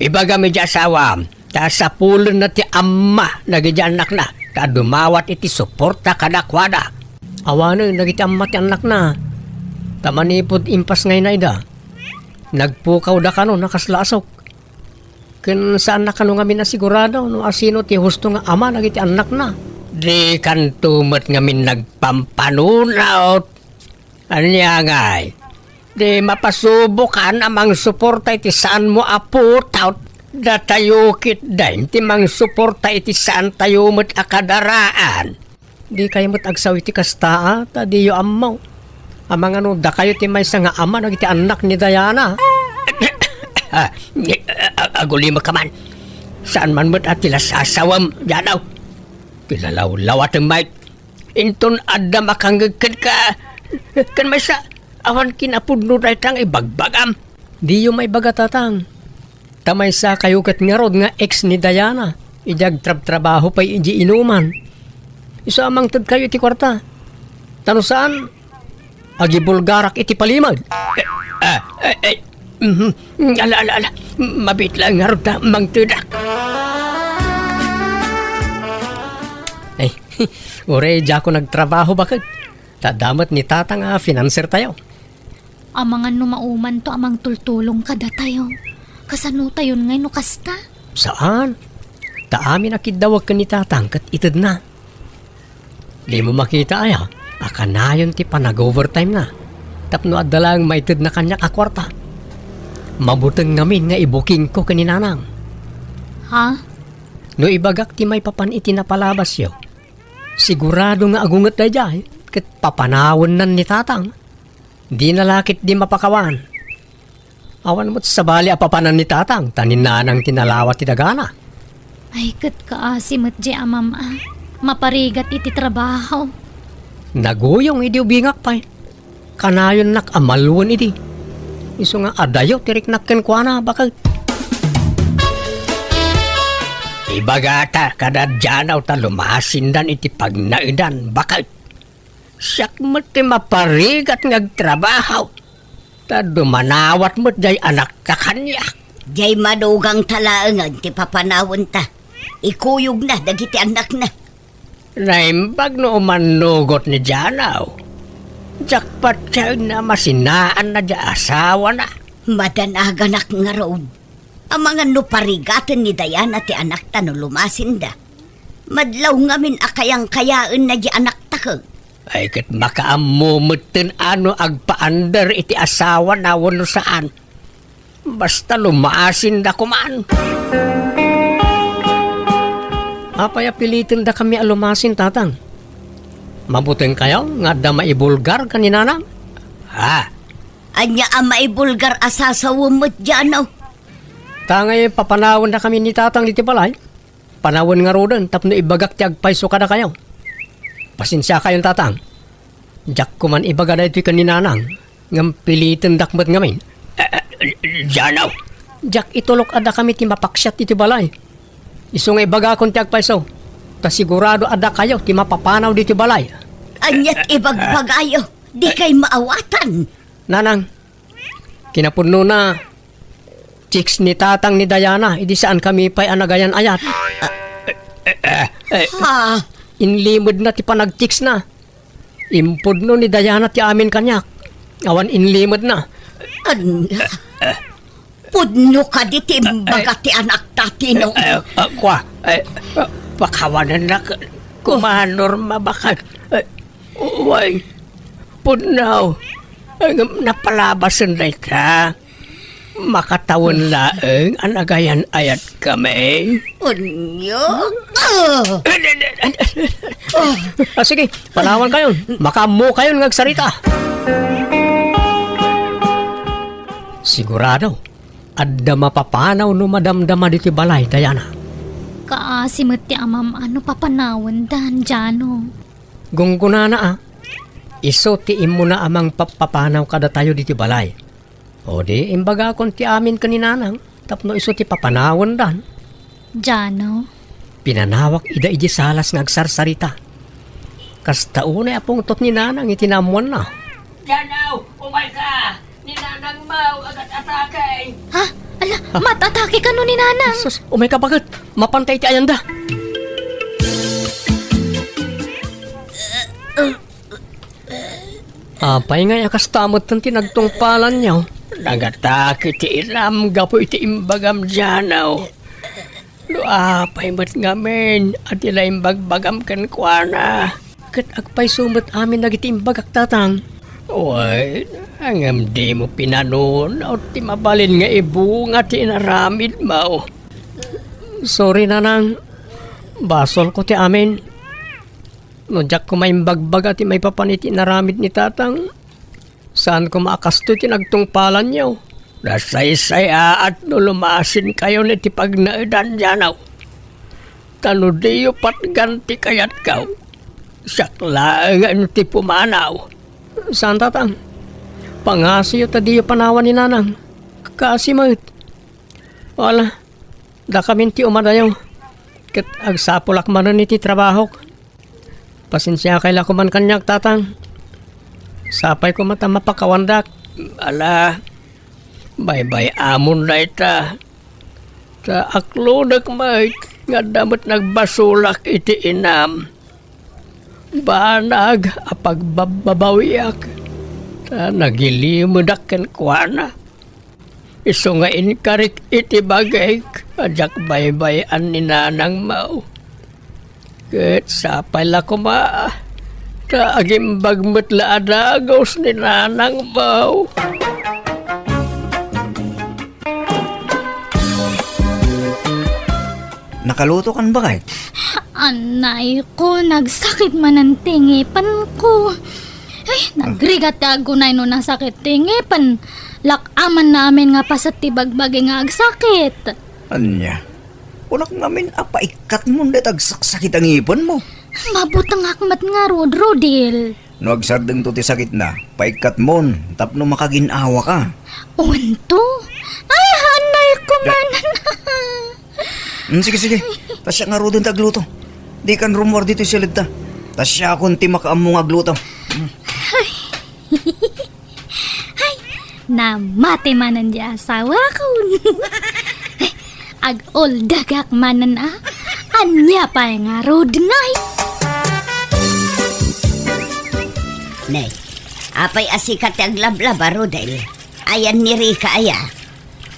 Ibagam iti asawam, ta sapulenna ti amma dagidi annakna, ta dumawat iti suporta kadakuada. Awanen dagiti amma ti annakna, ta manipud impasngayna ida, nagpukawda kano a kasla asuk. Ken saanna kano ngamin a sigurado no asino ti husto nga ama dagiti annakna. Dikanto met ngamin nagpampanunot. Ania ngay? Di mapasubokan a mangsuporta iti saanmo a putot? Datayo ketdin ti mangsuporta iti saantayo met a kadaraan. Dikayo met agsao iti kasta, a, ta diyo ammo. Amangan no dakayo ti maysa nga ama dagiti annak ni Diana. Ah, agulimekka man. Saan man met a ti la sasawem, Jano. Ti lalawlawatem, Mike. Inton adda makangngeg kenka, ken maysa, awan kinapudno dayta nga ibagbagam. Diyo maibaga, tatang. Ta maysakayo ket ngarud nga ex ni Diana, idi agtrabtrabaho pay idi inuman. Isu a mangtedkayo iti kuarta. Ta no saan, agibulgarak iti palimed. Ah, eh, eh, mhm. Ala, ala, ala. Mabiit laeng ngarud ta mangtedak. Ay, uray diakon agtrabaho baket. Ta adda met ni tatang a financer tayo. Amangan no maumanto a mangtultulong kadatayo. Kasanotayon ngay no kasta? Saan. Ta amin a kiddawek ken ni tatang ket itedna. Dimo makita aya a kanayon ti panag-overtime na tapno adda laeng maitedna kaniak a kuarta? Mabuteng ngamin nga ibukingko ken ni nanang. Ha? No ibagak ti maipapan iti napalabasyo, sigurado nga agunget daydiay ket papanawennan ni tatang. Dina la ketdi mapakawan. Awan met sabali a papanan ni tatang ta ni nanang ti nalawa ti dagana. Ay, ket kaasi met diay amam a maparigat iti trabaho. Naguyong idi ubingak pay. Kanayonnak a maluen idi. Isu nga adayo ti riknak kenkuana, baket. Ibagata kada Janaw ta lumasindan iti pagnaedan, baket. Siak met ti maparigat nga agtrabaho, ta dumanawat met jay anakta kaniak. Jay madugangta laengen ti papanawenta. Ikuyogna dagiti annakna. Naimbag no umannugot ni Janaw. Diak patienna a masinaanna jay asawana. Madanaganak ngarud. Amangan no parigaten ni Diana ti anakta no lumasinda. Madlaw ngamin a kayangkayaenna jay anakta ket. Ay, ket makaammo metten a no agpaandar iti asawana wenno saan. Basta lumasinda koman. Apay a pilitendakami a lumasin, Tatang? Mabutengkayo nga adda maibulgar ken ni Nanang? Ha? Ania a maibulgar a sasawem met, Janaw? Ta ngay papanawendakami ni Tatang ditoy balay. Panawen ngaruden tapno ibagak ti agpayso kadakayo. Pasensiakayon, Tatang. Diak koman ibaga daytoy ken ni Nanang, ngem pilitendak met ngamin. Eh, eh, Janaw! Diak itulok a dakami ti mapaksiat iti balay. Isu nga ibagakon ti agpayso, ta sigurado a dakayo ti mapapanaw ditoy balay. Aniat ibagbagayo? Dikay maawatan. Nanang, kinapudnona, chicks ni Tatang ni Diana, idi saankami pay a nagayan-ayat. Eh, eh, eh. Ha? Inlimedna ti panagchicksna. Impudno ni Diana ti amin kaniak. Awan inlimedna. Ania? Pudno kadi ti imbaga ti anakta, Tino? Eh, eh, kua, eh, eh, pakawanennak, koma, Norma, baket. Eh, way, pudno. Ay, ngem napalabasen dayta. Makatawen laeng a nagayan-ayatkami. Ania? Ah! Ah, sige, panawankayon. Makaammokayon nga agsarita. Sigurado, adda mapapanaw no madamdama ditoy balay, Diana. Kaasi met ti amam-an no papanawendan, Jano. Gunggonana a, isu ti immuna a mangpappapanaw kadatayo ditoy balay. O di, imbagakon ti amin ken ni Nanang tapno isu ti papanawendan. Jano? Pinanawak ida idiay salas nga agsarsarita. Kasta unay a pungtot ni Nanang iti naammoanna. Jano, umayka! Ni Nanang Mau agat-atake! Ha? Ala, ah, mat-atake kano ni Nanang? Sus, umayka, baket! Mapantay ti ayanda! Apay ngay a kasta metten ti nagtungpalanyo? Nangatake ti inam gapu iti imbagam, Jano. No apay met ngamin a ti naimbagbagam kenkuana, ket agpayso met amin dagiti imbagak, Tatang. Wen, ngem dimo pinanunot ti mabalin nga ibunga ti inaramidmo. Sorry, Nanang. Basolko ti amin. No diak koma imbagbaga ti maipapan iti inaramid ni Tatang, saan koma a kastoy ti nagtungpalanyo. Nasaysayaat no lumasinkayon iti pagnaedan, Jano. Ta no diyo patgan ti kayatko, siak laengen ti pumanaw. Saan, Tatang. Pangasiyo ta diyo panawan ni Nanang. Kaasi met. Wala, dakamin ti umadayo. Ket agsapulak manen iti trabahok. Pasensiakay la koman kaniak, Tatang. Sapay koma ta mapakawandak. Ala, baybay-amon dayta. Ta aklodek met nga adda met nagbasolak iti inam. Banag a pagbabbabawiak, ta nagilimedak kenkuana. Isu nga inkarik iti bagik a diak baybay-an ni Nanang Mau. Ket sapay la koma, ta agimbag met la a dagus ni Nanang Mau. Nakalutokan, baket? Anay ko, nagsakit manen ti ngipen ko. Ay, nagrigat ti agunay no nasakit ti ngipen. Lak-amanna amin nga paset ti bagbagi nga agsakit. Ania? Kunak ngamin a paikkatmon dayta agsaksakit a ngipenmo. Mabutengak met ngarud, Rodel. No agsardengto ti sakitna, paikkatmon tapno makagin-awaka. Unto? Ay, anay ko Da- man. Hmm, sige, sige. Ta siak ngaruden ti agluto. Dikan rummuar ditoy siledta. Ta siakon ti makaammo nga agluto. Hmm. Ay, namati manen ti asawakon. Ag-uldagak manen a. Ania pay ngarud ngay? Ne, apay a sika ti aglablaba, Rodel? Ayan ni Rica aya?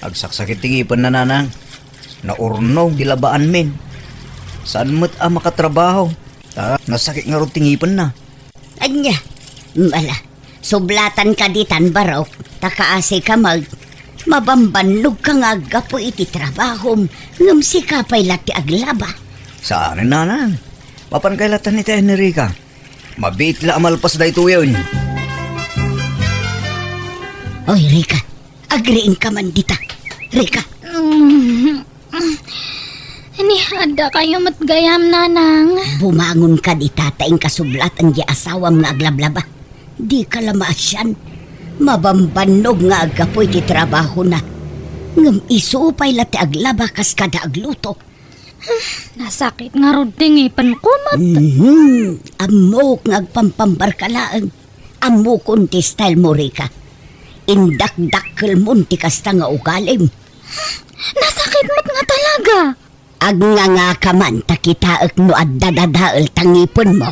Agsaksakit ti ngipenna, nanang. Naurnog ti labaanmin. Saan met a makatrabaho. Ta nasakit ngarud ti ngipenna. Ania? Mala, sublatan ka ditan, Barok, ta kaasi ka mag-, mabambannog ka nga aggapu iti trabahom, ngem sika pay la ti aglaba. Saan, nanang. Mapan kay latan iti Enrica. Mabiit la a malpas daytoyen. Oy, Rica, agriingka man dita. Rica. Mm. Ni, adda kayo met gayam, nanang. Bumangon ka dita ta inkasublatan di asawam nga aglablaba. Di ka la maasian. Mabambannog nga aggapu iti trabahona. Ngem isu pay la ti aglaba kas kada agluto. Nasakit ngarud ti ngipenko met. Mhm. Ammok nga agpampambar ka laeng. Ammokon ti style mo, Rica. Indakdakkelmon ti kasta nga ugalim. Nasakit met nga talaga. Agnganga ka man ta kitaek no adda dadael ta ngipenmo.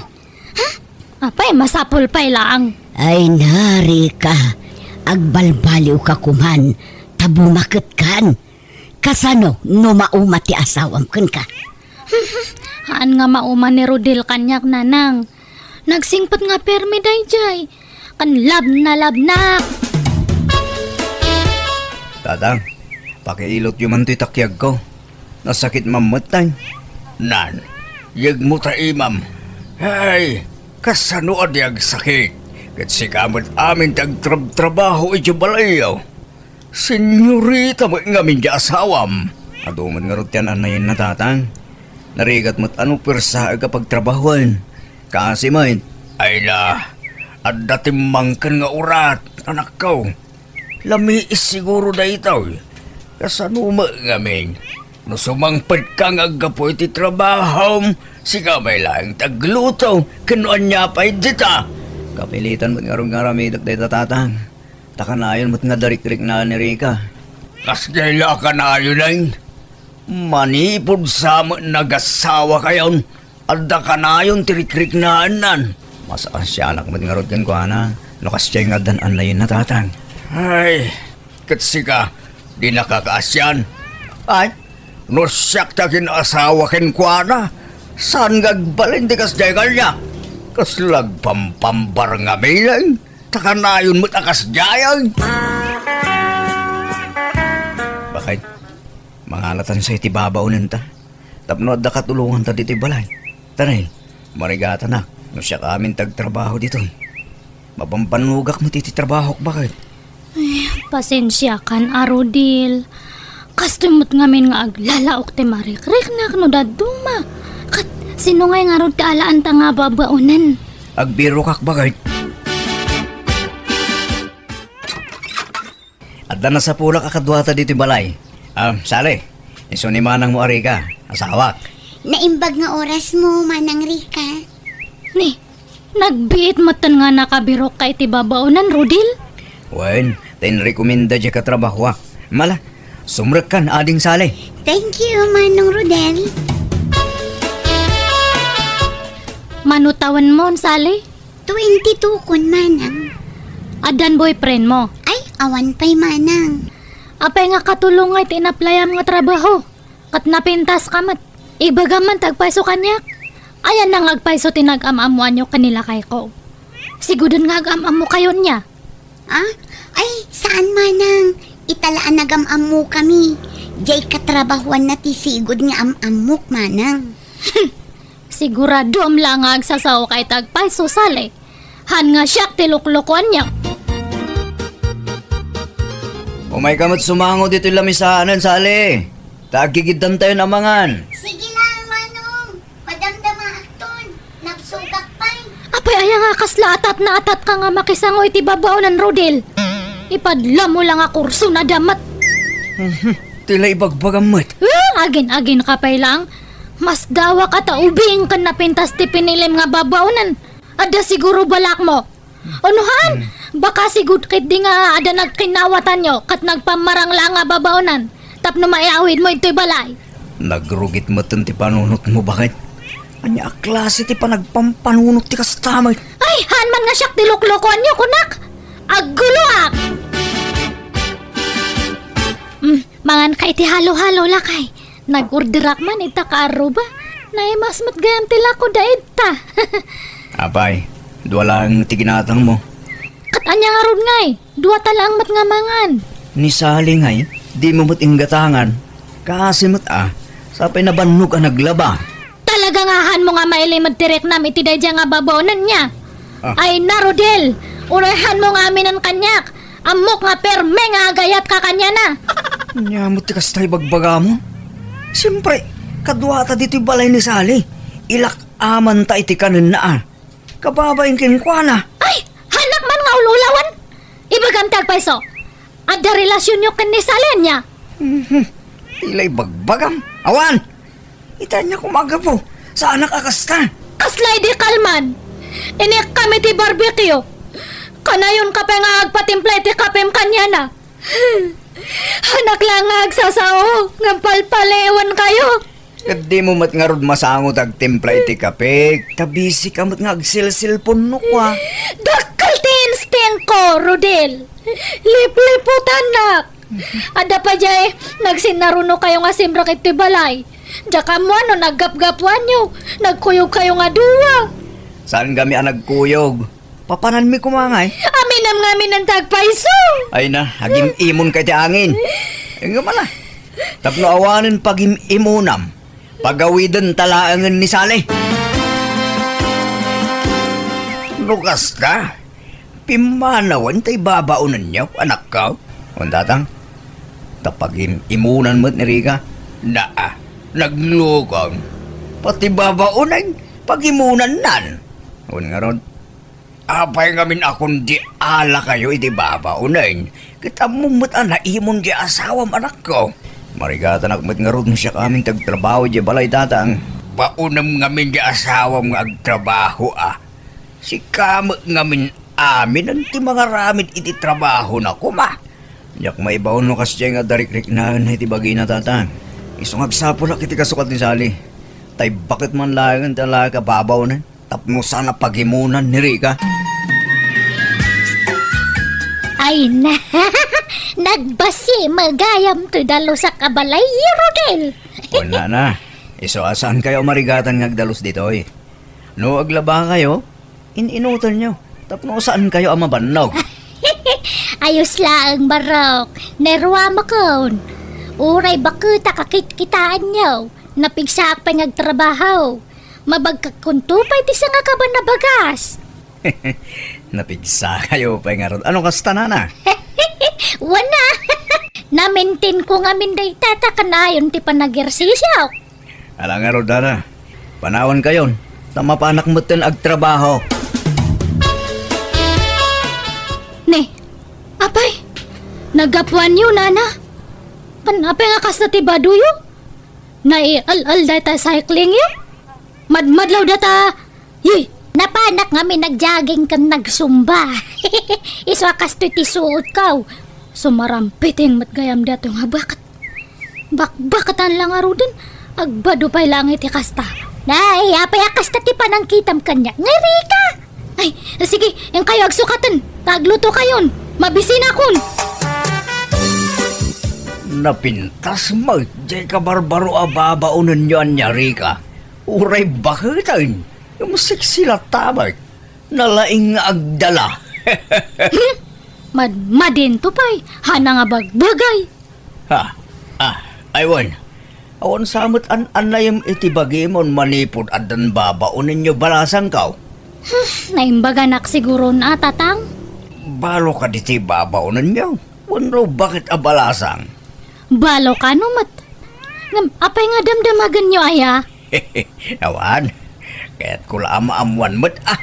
Ha? Apay, masapul pay laeng. Ay na, Rica, agbalbaliw ka koman, ta bumaketkan. Kasano no mauma ti asawam kenka? Haan nga mauma ni Rodel kaniak, nanang. Nagsingpet nga permi daydiay. Ken labnalabnak. Tatang, pakiilotyo man toy takiagko. Nasakit mammettay. Nan, yegmo ta imam. Ay, kasano a di agsakit? Ket sika met amin ti agtrabtrabaho iti balayyo. Senyorita met ngamin ti asawam. Adu met ngarud ti an-annayenna, tatang. Narigat met a no puersaek a pagtrabahoen. Kaasi met. Ay na, adda timmangken nga urat, anakko. Lamiis siguro daytoy. Kasano met ngamin? No sumangpetka nga aggapu iti trabahom, sika pay laeng ti agluto, ken no ania pay dita. Kapilitan met ngarud nga aramidek dayta, tatang. Ta kanayon met nga darikriknaan ni Rica. Kasdiay la a kanayonen. Manipud sa met nagasawakayon, adda kanayon ti rikriknaannan. Masaasianak met ngarud kenkuana, no kasdiay nga addan annayenna, tatang. Ay, ket sika, dinaka kaasian? Ay? No siak ti agin-asawa kenkuana, saan nga agbalin ti kasdiay kaniak? Kasla agpampambar ngamin. Ta kanayon met a kasdiay. Bakit? Mangalatansa iti babaonenta. Tapno adda katulonganta ditoy balay. Tanay, marigatanak, no siak amin ti agtrabaho ditoy. Mabambannogak met iti trabahok, bakit? Ay, pasensiakan a, Rodel. Kastoy met ngamin nga aglalaok ti marikriknak no dadduma. Ket sino ngay ngarud ti alaanta nga babaonen? Agbirokak, bakit? Adda nasapulak a kaduata ditoy balay. Ah, Sally, isu ni manangmo a Rica, asawak. Naimbag nga orasmo, Manang Rica. Ni, nagbiit metten nga nakabirokka iti babaonen, Rodel? Wen, ta inrekomenda diay katrabahoak. Mala, sumrekkan, Ading Sally. Thank you, Manong Rodel. Mano tawenmon, Sally? Twenty-two kon, manang. Addan boyfriendmo? Ay, awan pay, manang. Apay nga katulong nga iti inaplayam nga trabaho? Ket napintaska met. Ibagam man ti agpayso kaniak. Ayanna nga agpayso ti nag-am-ammoanyo ken ni lakayko. Siguden nga agam-ammokayo nia. Ah? Ay, saan, manang. Ita la a nagam-ammokami. Diay katrabahoanna ti sigud nga am-ammok, manang. Siguradom la nga agsasaoka iti agpayso, Sally. Haan nga siak ti luklukuanyo. Umayka met sumango ditoy lamisaanen, Sally. Ta agkikiddantayon a mangan. Sige lang, Manong. Madamdamaakton. Nabsogak pay. Apay, aya nga kasla Atat na atat ka nga makisango iti babaonan, Rodel. Ipadlamo la nga kurso na damat. Mhm. Ti la ibagbagam met. Eh, agin-agin ka pay lang. Mas dawa ka ta ubing ken napintas ti pinilim nga babaonan. Adda siguro balakmo. Unuhaan, baka sigud ketdi nga adda nagkinawatanyo ket nagpammarang la nga babaonan tapno maiawidmo itoy balay. Nagrugit metten ti panunotmo, baket. Ania a klase ti panagpampanunot ti kasta met? Ay, haan man nga siak ti luklukoanyo, kunak! Agguloak! Mm, mangan ka iti halo-halo, lakay. Nag-orderak man ita ka arruba. Naimas met gayam ti lako da ita. Apay, dua laeng ti ginatangmo. Ket ania ngarud ngay? Dua ta laeng met nga mangan. Ni Sally ngay, dimo met inggatangan. Kaasi met a, sapay nabannog a naglaba. Talaga nga haanmo nga mailimed ti riknam iti daydiay nga babaonan, nia? Ah. Ay na, Rodel! Uray haanmo nga aminen kaniak. Ammok nga perme nga agayatka kaniana. Ania met ti kasta ibagbagamon? Siempre, kaduata ditoy balay ni Sally. Ilak-amanta iti kanenna a. Kababain kenkuana. Ay, haanak man nga ul-ulawan. Ibagam ti agpayso. Adda relasionyo ken ni Sally, ania? Mhm. Ti la ibagbagam. Awan! Ita, ania koma a gapu? Saanak a kasta. Kasla idi kalman. Inikkam iti barbecue. Kanayon ka pay nga agpatimpla iti kapem kaniana. Haanak la nga agsasao, ngem palpaliwenkayo. Ket dimo met ngarud masango ti agtimpla iti kape, ta busy ka met nga agselselpon no kua. Dakkel ti instinko, Rodel. Lipliputannak. Adda pay diay nagsinnarunokayo nga simrek iti balay. Diak ammo no naggapgapuanyo, nagkuyogkayo nga dua. Saan kami a nagkuyog? Papananmi koma ngay? Aminem nga aminen ti agpayso. Ay na, agim-imonka iti angin. Ngem ala, tapno awanen pagim-imonam, pagawidenta laengen ni Sally. No kasta, pimmanawen ta ibabaonenyo, anakko. Wen, tatang, ta pagim-imonan met ni Rica. Naa, naglukong. Pati babaonen, pagimonannan. Wen ngarud, apay ngamin a kundi alakayo iti babaonen? Ket ammom met a naimon ti asawam, anakko. Marigatanak met ngarud no siak amin ti agtrabaho idiay balay, tatang. Baonem ngamin ti asawam nga agtrabaho a. Sika met ngamin aminen ti mangaramid iti trabahona koma. Diak maibaon no kasdiay nga adda rikriknaenna iti bagina, tatang. Isu nga agsapulak iti kasukat ni Sally. Ta ibaket man laengen ti alaek a babaonen tapno saan a pagimonan ni Rica. Ay na, nagbasi magayam ti dalusak a balay, Rodel. Wen, nana, isu a saankayo a marigatan nga agdalus ditoy. No aglabakayo, in-inutenyo tapno saankayo a mabannog. Ayos laeng, Barok. Naruamakon. Uray baket a kakitkitaenyo, napigsaak pay nga agtrabaho. Mabagkakkonto pay ti sangakaban a bagas. Napigsakayo pay ngarud. Ano kasta, nana? Wana. Namintinko ngamin dayta ta kanayon ti panagersisio. Ala ngarud, nana. Panawankayon, ta mapanak metten agtrabaho. Ne, apay, naggapuanyo, nana? Kan apay nga kasta ti badoyo? Naial-al dayta cycling yo? Madmadlaw data, yey! Napanak ngamin nagjogging ken nagsumba. Isu a kastoy ti suotko. Sumarampiting met gayam daytoy nga baket. Bakbakatan la ngaruden, agbado pay laeng iti kasta. Nay, apay a kasta ti panangkitam kaniak nga Rica? Ay, sige, inkayo agsukaten, ta aglutokayon, mabisinakon. Napintas met diay kabarbaro a babaonenyo, ania, Rica. Uray baketen, ngem sexy latta met. Nalaing nga agdala. Hmm? Madmadinto pay, haanna nga bagbagay. Ha? Ah, ay wen. Awan sa met an-annayem iti bagimon manipud addan babaonenyo balasangko. Hmm, naimbaganak siguron a, tatang. Balo kadi ti babaonenyo? Wenno baket a balasang? Balo kano met. Ngem apay nga damdamagenyo aya? Awan. Kayatko la a maammuan met, ah.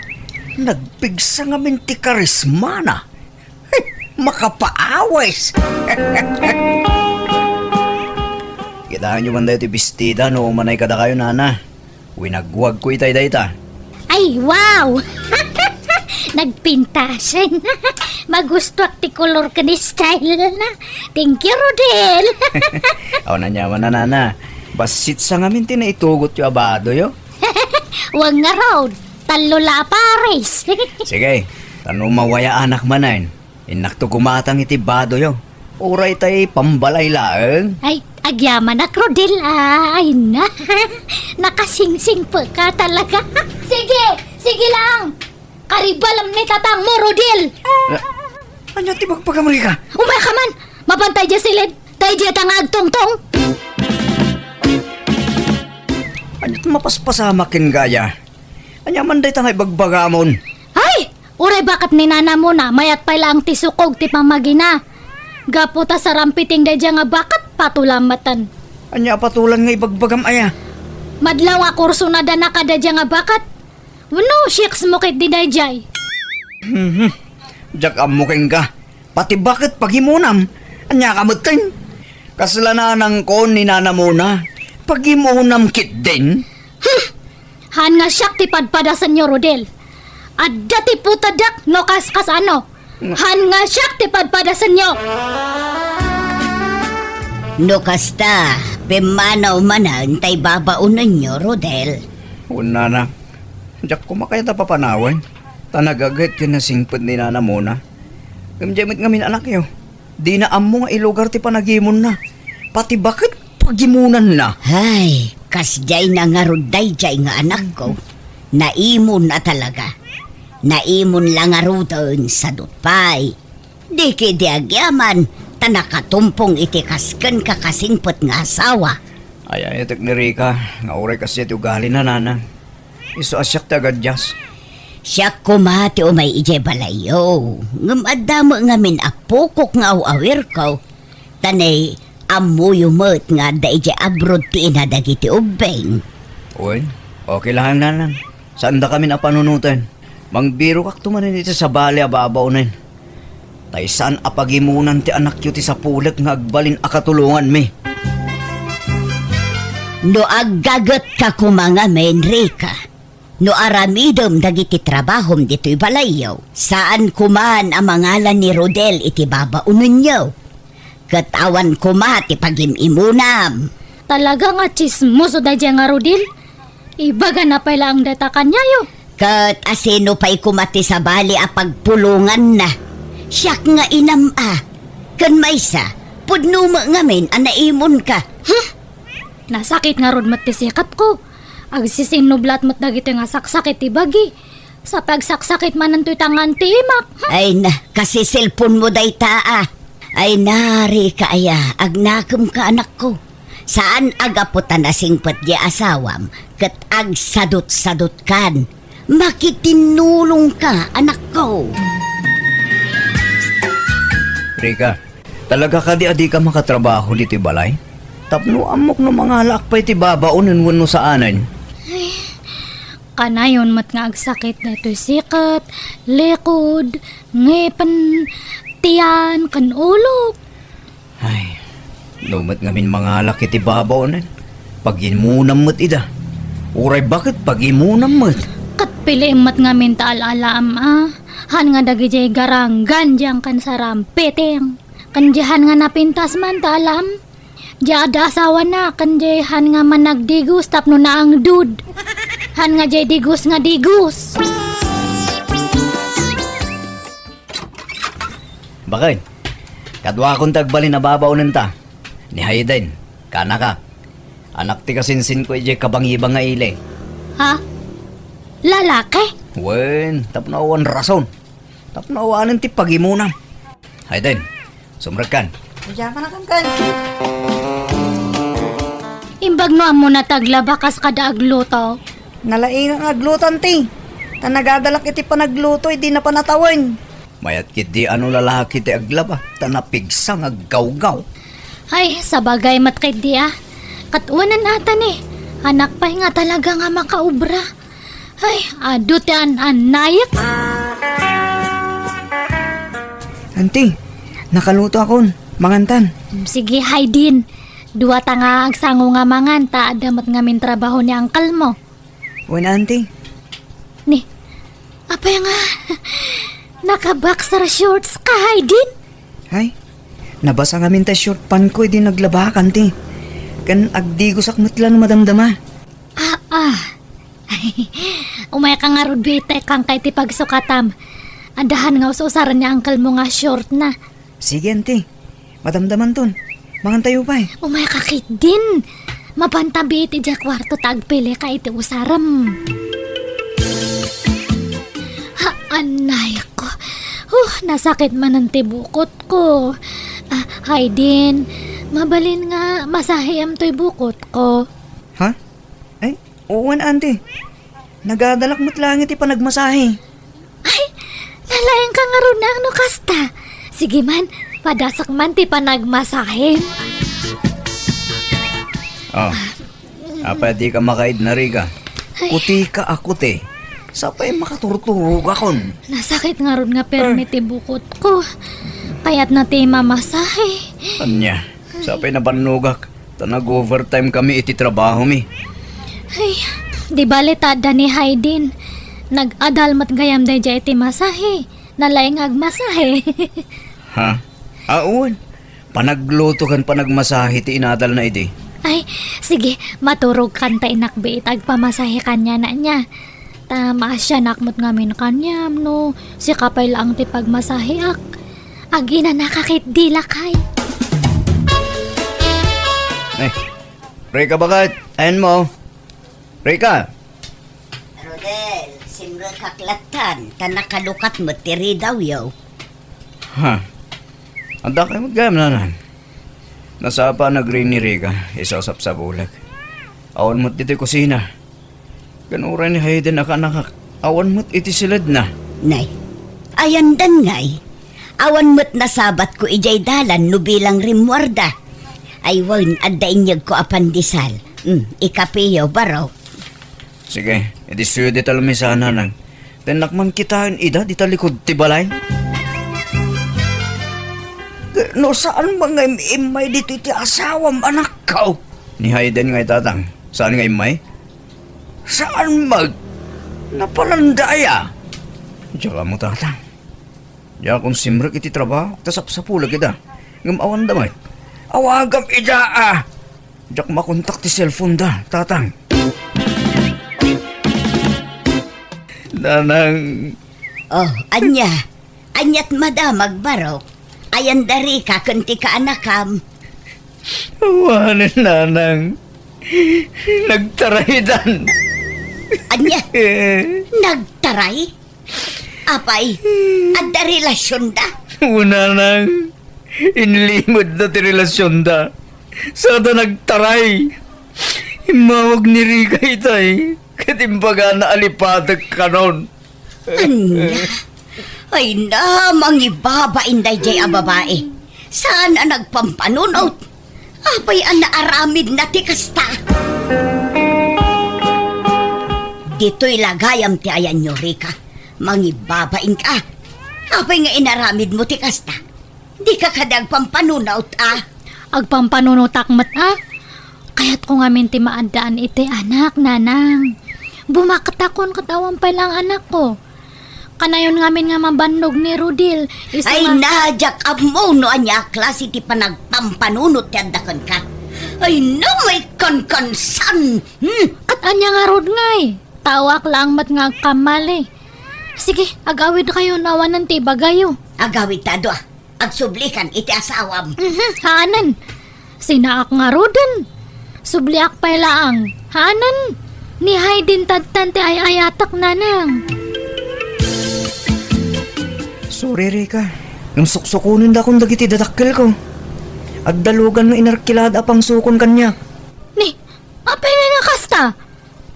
Nagpigsa ngamin ti karismana. Makapaawis! Kitaenyo man dayo ti bestida no umanay kadakayo, nana. Winagwagko itay dayta. Ay, wow! Nagpintasen. Magustuak ti kolor ken style na. Thank you, Rodel. Aw, ania man, nana. Bassit sa ngamin ti naitugotyo a badoyo. Wen ngarud, tallo la a pares. Sige, ta no mawayaanak manen, innakto gumatang iti badoyo. Uray tay pambalay laeng. Ay, agyamanak, Rodel, ah, ay na. Nakasingsingpet ka talaga. Sige, sige lang. Karibalam ni tatangmo, Rodel. Ah, ania ti bagbagam, Rika? Umay ka man. Mapantay dia silid. Tay dia ta nga agtungtong. Ania ti mapaspasamak ken gaya? Ania man dayta nga ibagbagamon? Ay! Uray baket ni nanamona, mayat pay laeng ti sukog ti pamagina. Gapu ta sarampiting daydiay nga baket, patulan metten. Ania a patulan nga ibagbagam aya? Madlaw nga kursonada na kadaydiay nga baket. Wenno, siyeks mo ketdi daydiay. Mhm. Diak ammo kenka. Pati baket pagimonam. Ania ka metten? Kasla nanangko ni nanamona. Pagimonam ketdin? Hmm. Haan nga siak ti padpadasenyo, Rodel. Adda ti putedek no kas-kasano. Haan nga siak ti padpadasenyo. No kasta, pimmanaw manen tay babaonenyo, Rodel. Wen, nana. Diak koma kayat a papanawen. Ta nagaget ken nasingpet ni nanamona. Ngem diay met ngamin anakyo. Dina ammo nga ilugar ti panagimonna. Pati baket pagimonanna. Hay, kasdiay na ngarud daydiay nga anakko. Naimon a talaga. Naimon la ngaruden, sadut pay. Di ketdi agyaman, ta nakatumpong iti kas kenka kasingpet nga asawa. Ay, ay, tek ni Rika, nga uray kasdiay ti ugalina, nana. Isu a siak ti agadias. Siak koma ti umay idiay balayyo, ngem adda met ngamin a pukok nga aw-awirko. Ta nay, ammoyo met nga adda idiay abroad ti ina dagiti ubbing. Wen, okay lang, nanang. Saandakamin a panunoten. Mangbirokakto manen iti sabali a babaonen. Tay saan a pagimonan ti anakyo ti sapulek nga agbalin a katulonganmi. No aggagetka koma ngamin, Rika, no aramidem dagiti trabahom ditoy balayyo, saan koman a mangala ni Rodel iti babaonenyo. Ket awan koma ti pagim-imonam. Talaga nga tsismoso daydiay nga Rodel. Ibagana pay laeng dayta kaniayo. Ket asino pay koma ti sabali a pagpulonganna? Siak nga inam a. Ken maysa, pudno met ngamin a naimonka. Huh? Nasakit ngarud met ti sikatko. Agsisinnublat met dagitoy nga saksakit ti bagi. Sa pagsaksakit manen toy tangan ti imak. Huh? Ay na, kasi cellphone mo dayta a. Ay na, Rika aya, agnakemka, anakko. Saan a gapu ta nasingpet diay asawam ket agsadutsadutkan. Makitinnulongka, anakko. Rika, talaga kadi a dika makatrabaho ditoy balay? Tapno ammok no mangalaak pay ti babaonen wenno saanen. Kanayon met nga agsakit daytoy sikat, likod, ngipen, tiyan, ken ulok. Ay, no met ngamin mangalaak iti babaonen, pagimonam met ida. Uray baket pagimonam met. Ket piliem met ngamin ta al-alaam a. Haan nga dagidiay garanggan diay ken sarampiting. Ken diay haan nga napintas man ta alaam. Diay adda asawana, ken diay haan nga managdigos tapno naangdud. Haan nga diay digos nga digos. Baket, kaduakon ti agbalin a babaonenta. Ni Hayden, kanaka. Anak ti kasinsinko idiay kabangibang nga ili. Ha? Lalaki? Wen, tapno awan rason. Tapno awanen ti pagimona. Hayden, sumrekkan. Diak a nakankan. Imbag no ammona ti aglaba kas kada agluto. Nalaingak nga agluto, anti. Ta nagadalak iti panagluto, idi napan a tawen. Mayat ketdi a no lalaki ti aglaba, ta napigsa nga aggawgaw. Ay, sabagay met ketdi a. Ket wen a, tani, anak pay nga talaga nga makaobra. Ay, adu ti an-annayek. Auntie, nakaluto akon. Mangantan. Sige, Haydin. Dua ta nga agsango nga mangan, ta adda met ngamin trabaho ni uncle mo. Wen, Auntie. Ni, apay nga, naka-boxer shorts ka, Haydin? Ay, nabasa ngamin ta short pant ko idi naglabak, Auntie. Ken agdigosak met la no madamdama. Ah, ah. Umay ka ngarud, bite, kangkay ti pagsukatam. Addahan nga us-usaren ni uncle mo nga short na. Sige, Auntie. Madamdamanton. Mangantayo pay. Umay ka ketdin. Mapanta bite idiay kuarto ta agpili ka iti usarem. Ha, anay ko. Huh, nasakit manen ti bukot ko. Ah, Haydin, mabalin nga masahiam toy bukot ko. Ha? Ay, wen, Auntie. Nagadalak met laeng iti panagmasahe. Ay, nalaing ka ngarud no kasta. Sige man, padasak man ti panagmasahe. Oh, apay di ka makaid na, Rica? Ay. Kuti ka a kuti. Sapay makaturturogakon. Nasakit ngarud nga permi ti bukot ko. Kayatna ti mamasahe. Ania, sapay nabannogak. Ta nag-overtime kami iti trabahomi. Ay, di bale ta adda ni Haydin. Nag-adal met gayam daydiay iti masahe. Nalaing agmasahe. Ha? Awan. Panagluto ken panagmasahe ti inadalna idi. Ay, sige, maturogkan ta inakbi iti agpamasahe kaniana nia. Ta maasianak met ngamin kaniam no sika pay laeng ti pagmasaheak. Aginanaka ketdi, lakay. Eh, Rica, baket? Ayanmo? Rica? Rodel, simrekak lattan, ta nakalukat met ti ridawyo. Ha? Adda kay met gayam, nanang? Nasapa nagrini Rica, isu a sapsapulek. Awan met ditoy kusina. Ken uray ni Haydin a kaanakak, awan met iti siledna. Nay, ayandan ngay. Awan met nasabatko idiay dalan no bilang rimmuarda. Ay wen, adda inyegko a pandesal. Hmm, ikapeyo, barok. Sige, iti suyo dita lamesa, nanang. Tennak man kitaen ida dita likud ti balay. No saan nga im-immay ditoy ti asawam, anakko? Ni Haydin ngay, tatang. Saan nga immay? Saan met? Napalandaya. Diak ammo, tatang. Diakon simrek iti trabaho, ta sapsapulek ida. Ngem awanda met. Awagam ida, a. Diak makontak ti cellphone da, tatang. Nanang. Oh, ania? Aniat madamag, barok? Ayan da Rica ken ti kaanakam. Awanen, nanang. Nagtaraydan. Ania? Nagtaray? Apay, adda relasionda? Wen, nanang, inlimedda ti relasionda. Sada nagtaray. Immawag ni Rica itay, ket imbagana a lipatek kanon. Ania? Ay na, mangibabain daydiay a babai. Saan a nagpampanunot? Apay a naaramidna ti kasta? Ditoy la gayam ti ayanyo, Rica. Mangibabain ka. Apay nga inaramidmo ti kasta? Dika kadi agpampanunot, a? Agpampanunotak met, a? Kayatko ngamin ti maaddaan iti anak, nanang. Bumaktakon ket awan pay laeng anakko. Kanayon ngamin nga mabannog ni Rodel, isu Ay, nga na, diak ammo no ania a klase ti panagpampanunot ti adda kenka. Ay, na, may kankansan! Hmm? Ket ania ngarud ngay? Taoak laeng met nga agkammali. Sige, agawidkayo no awanen ti ibagayo. Agawidta, adu, a. Agsublikan iti asawam. Mhm, haanen. Sinaak ngaruden. Subliak pay laeng. Haanen. Ni Haydin tattan ti ay-ayatek, nanang. Sorry, Rica. Ngem suksukonendakon dagiti dadakkelko. Adda lugan nga inarkilada a pangsukon kaniak. Ni, apay nga nga kasta?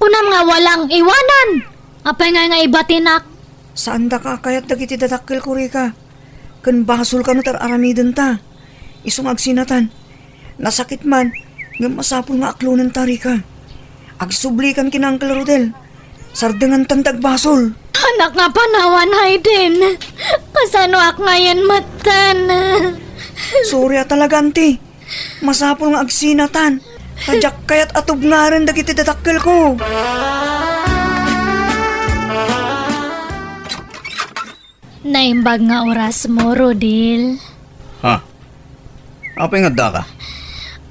Kunam nga walang iwanan. Apay nga nga ibatinak? Saandaka a kayat dagiti dadakkelko, Rica. Ken basolka no tar-aramidenta. Isu nga agsinatan. Nasakit man, ngem masapul nga aklonenta, Rica. Agsublikan ken Uncle Rodel. Sardengantan ti agbasol. Anak nga panawan, Hayden. Kasanoak ngayen metten? Sorry a talaga, Auntie. Masapul nga agsinatan. Ta diak kayat a tubngarem dagiti dadakkelko. Naimbag nga orasmo, Rodel. Ha? Apay nga addaka?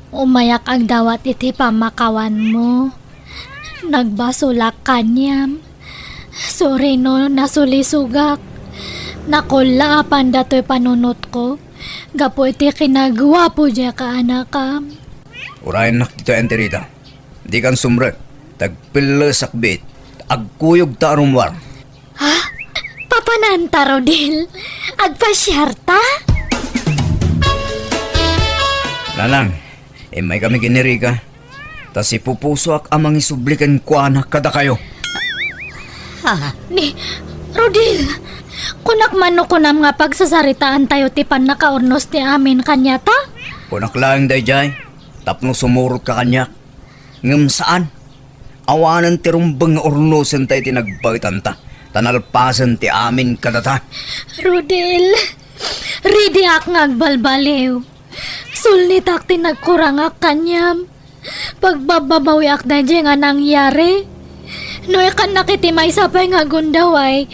Umayak agdawat iti pammakawanmo. Nagbasolak kaniam. Sorry no nasulisogak. Nakullaapan datoy panunotko gapu iti kinaguapo diay kaanakam. Urayennak ditoy, Auntie Rita. Dikan sumrek. Tagpellesak biit. Agkuyogta a rummuar. Ha? Papananta, Rodel? Agpasiarta? Nanang, immaykami ken ni Rica. Ta sipupusoak a mangisubli kenkuana kadakayo. Ha? Ni, Rodel, kunak man no kunam nga pagsasaritaantayo ti pannakaurnos ti amin kaniata? Kunak laeng daydiay, tapno sumurotka kaniak. Ngem saan. Awanen ti rumbeng nga urnosenta iti nagbaetanta, ta nalpasen ti amin kadata. Rodel, ridiak nga agbalbaliw. Sulnitak ti nagkurangak kaniam. Pagbabbabawiak daydiay nga nangyari. No ikannak iti maysa pay nga gundaway,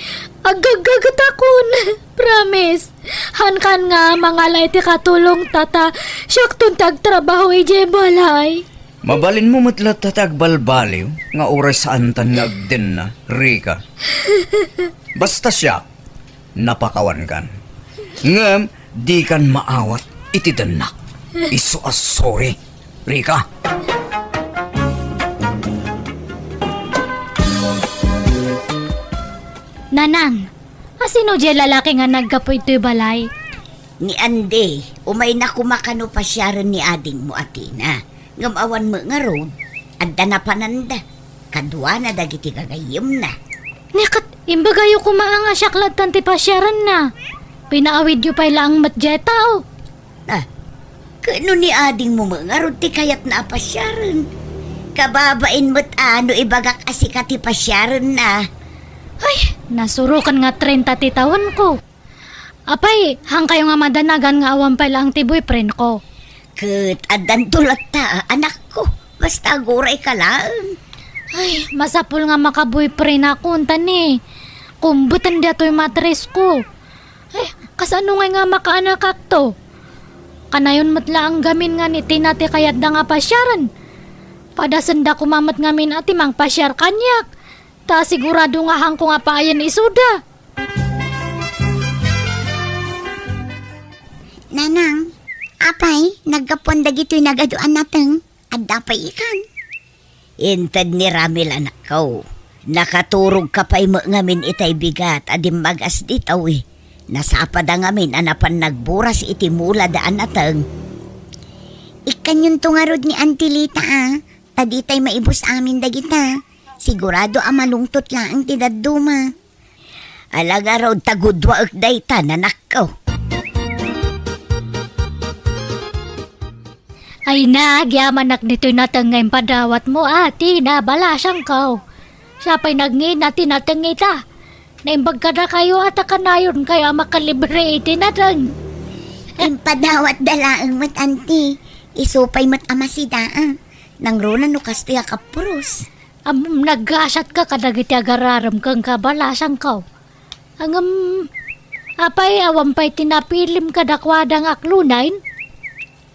aggaggagetakon. Promise. Hankan nga mangala iti katulongta ta siakton ti agtrabaho idiay balay. Mabalinmo met latta ti agbalbaliw nga uray saantan nga agdenna, Rica. Basta siak, napakawankan. Ngem dikan maawat iti dennak. Isu a sorry, Rica. Nanang, asino diay lalaki nga naggapu itoy balay? Ni Andy, umayna koma kano pasiaren ni adingmo a Tina. Ngem awan met ngarud, adda napananda. Kaduana dagiti gagayyemna. Ni ket, imbagayo koma a nga siak lattan ti pasiarenna. Pinaawidyo pay laeng met diay tao. Ah, ket no ni adingmo met ngarud ti kayatna a pasiaren? Kababain met a no ibagak a sika ti pasiarenna. Ay, nasuroken nga trenta ti tawenko. Apay, hankayo nga madanagan nga awan pay laeng ti boyfriendko? Ket addanto latta, anakko. Basta agurayka laeng. Ay, masapul nga maka-boyfriendakon, ta ni, kumbeten daytoy matrisko. Ay, kasano ngay nga makaanakakto? Kanayon met laeng gamin nga ni Tina ti kayatda nga pasiaren. Padasenda koma met ngamin a ti mangpasiar kaniak. Ta sigurado nga haanko nga paayen isuda. Nanang, apay, naggapuan dagitoy nagadu a nateng? Adda pay ikan? Inted ni Ramil, anakko. Nakaturogka pay met ngamin itay bigat a dimmagas ditoy. Nasapada ngamin a napan nagburas iti mulada a nateng. Ikkanyonto ngarud ni Auntie Lita, a, ta ditay maibus amin dagita. Sigurado a malungtot laeng ti dadduma. Ala ngarud ta gudwaek dayta, nanakko. Ay na, agyamanak ditoy nateng nga impadawatmo, a, Tina, balasangko. Siak pay nagngina ti nateng ita. Naimbag kadakayo a ta kanayonkayo a makalibre iti nateng. Impadawatda laeng met, Auntie. Isu pay met a masida, a. Nangruna no kastoy a kapuros. Ammom, naggasatka kadagiti agar-arem kenka, balasangko. Ngem, apay, awan pay ti napilim kadakuada nga aklunaen?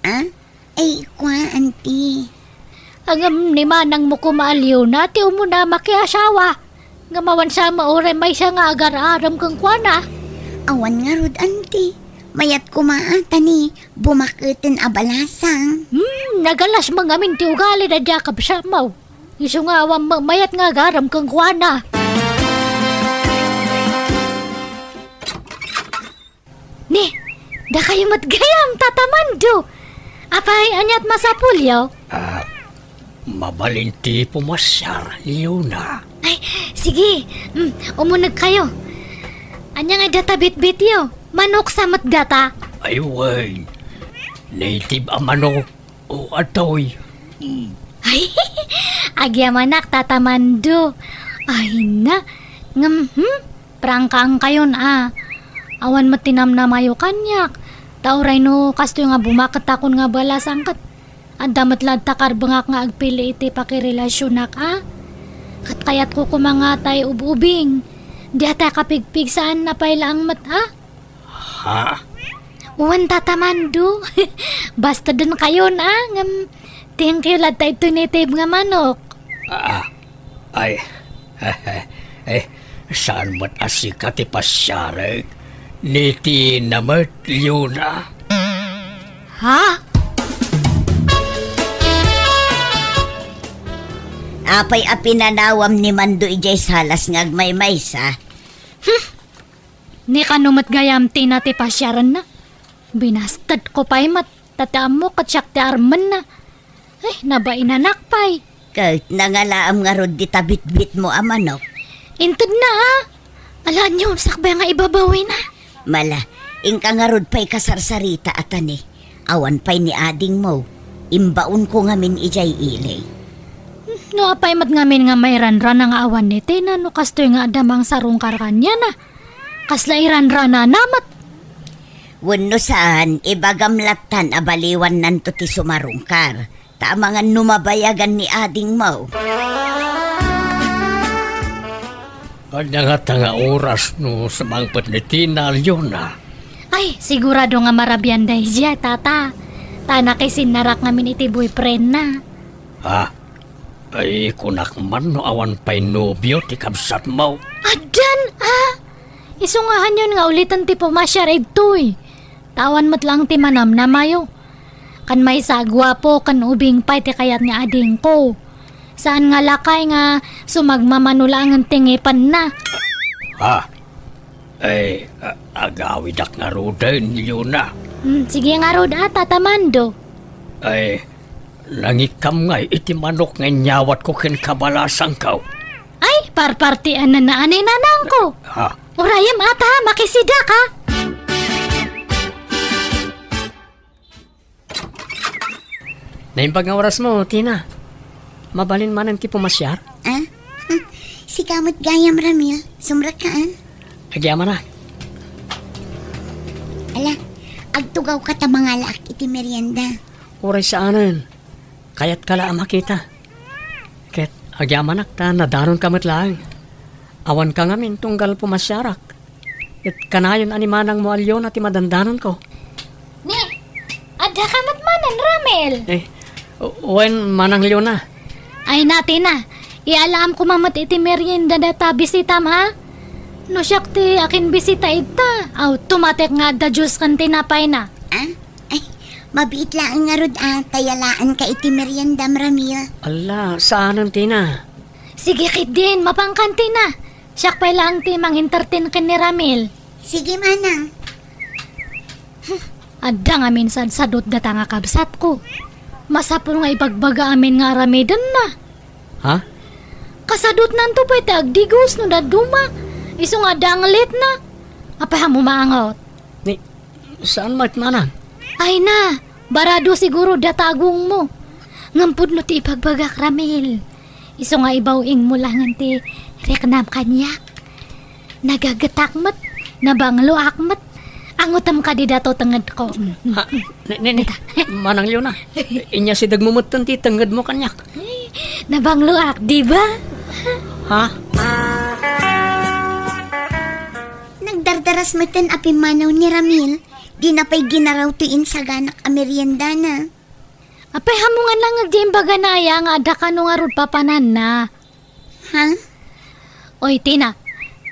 A? Ay, kua, Auntie. Ngem, ni manangmo koma a Leona ti umuna a makiasawa. Ngem awan sa mauray maysa nga agar-arem kenkuana. Awan ngarud, Auntie. Mayat koma a, ta ni, bumaketen a balasang. Hmm, nagalas met ngamin ti ugali daydiay a kabsatmo. Isu nga awan met mayat nga agarem kenkuana. Ni, dakayo met gayam, Tata Mando. Apay, aniat masapulyo? Ah, mabalin ti pumasiar, Leona. Ay, sige. Mm, umunegkayo. Ania ngay data bitbityo? Manok sa met data? Ay, wen. Native a manok. O, atoy. Mm. Ay, agyamanak, Tata Mando. Ay na, ngem, hmm? Prangkaankayon a. Awan met ti namnamayo kaniak. Ta uray no kastoy nga bumakettakon nga balasang ket adda met latta karbengak nga agpili iti pakirelasionak a. Ket kayatko koma nga tay ub-ubing. Diatay kapigpigsaanna pay laeng met a. Ha? Wen, Tata Mando. Bastadenkayon a, ngem thank you latta iti native nga manok. Ah, ay, eh, saan met a sika ti pasiarek? Ni Tina met, Leona. Ha? Apay a pinanawam ni Mando idiay salas nga agmaymaysa? Hmm. Ni kano met gayam, Tina, ti pasiarenna? Binastedko pay met, ta ti ammo ket siak ti armenna. Ay, nabainanak pay. Ket nangalaam ngarud dita bitbitmo a manok? Intedna a. Ala, aniaw, sakbay nga ibabawina. Mala, inka ngarud pay kasarsarita a tani. Awan pay ni adingmo. Imbaonko ngamin idiay ili. No apay met ngamin nga mairanrana nga awan ni Tina no kastoy nga adda mangsarungkar kaniana. Kasla iranranana met. Wenno saan, ibagam lattan a baliwannanto ti sumarungkar. Ta amangan no mabayagan ni adingmo. Ania ngata nga oras no sumangpet ni Tina, Leona? Ay, sigurado nga marabian daydiay, Tata. Ta nakisinnarak ngamin iti boyfriendna. Ha? Ay, kunak man no awan pay nobio ti kabsatmo. Addan a! Isu nga hanyon nga uliten ti pumasiar ditoy. Ta awan met laeng ti manamnamayo. Kan maysa a guapo ken ubing pay ti kayat ni adingko. Saan nga lakay nga sumagmamano laengen ti ngipenna. Ha? Ay, a-, agawidak ngaruden, Leona. Hmm, sige ngarud a, Tata Mando. Ay, nangikkam ngay iti manok nga inyawatko ken kabalasangko. Ay, parpartian na naanay nanangko. Ha? Urayem ata, makisidak a. Naimbag nga orasmo, Tina. Mabalin manen ti pumasiar? Ah? Hmm. Sika met gayam, Ramil. Sumrekka, ah? Agyamanak. Ala, agtugawka ta mangalaak iti merienda. Uray saanen. Kayatka la a makita. Ket agyamanak ta nadanonka met laeng. Awanka ngamin tunggal pumasiarak. Ket kanayon a ni manangmo a Leona ti madandanonko. Ni, addaka met manen, Ramil? Eh, wen, Manang Leona. Ay na, Tina, ialaam koma met iti merienda data bisitam, ha? No siak ti akinbisita ita, automatic nga adda juice ken tinapayna. Ah? Ay, mabiit laeng ngarud a, ta yalaanka iti meriendam, Ramil. Ala, saanen, Tina. Sige ketdin, mapankan, Tina. Siak pay laeng ti mang-entertain ken ni Ramil. Sige, manang. Hmm, adda ngamin sadsadot data nga kabsatko. Masapul nga ibagbaga amin nga aramidenna. Ha? Kasadotnanto pay ti agdigos no dadduma. Isu nga adda anglitna. Apay a maangot? Ni, saan met, manang? Ay na, barado siguro data agongmo. Ngem pudno ti ibagbagak, Ramil. Isu nga ibaw-ingmo laengen ti riknam kaniak. Nagagetak met, nabangloak met. Angotem kadi dato tengedko. Ha? Ni, ni, ni, Manang Leona, inyasidegmo metten ti tengedmo kaniak. Nabangloak, di ba? Ha? Nagdardaras metten a pimmanaw ni Ramil. Dina pay ginaraw ti insaganak a meriendana. Apay, hamongan lang di imbagana aya nga adda kano ngarud papananna. Ha? Oy, Tina,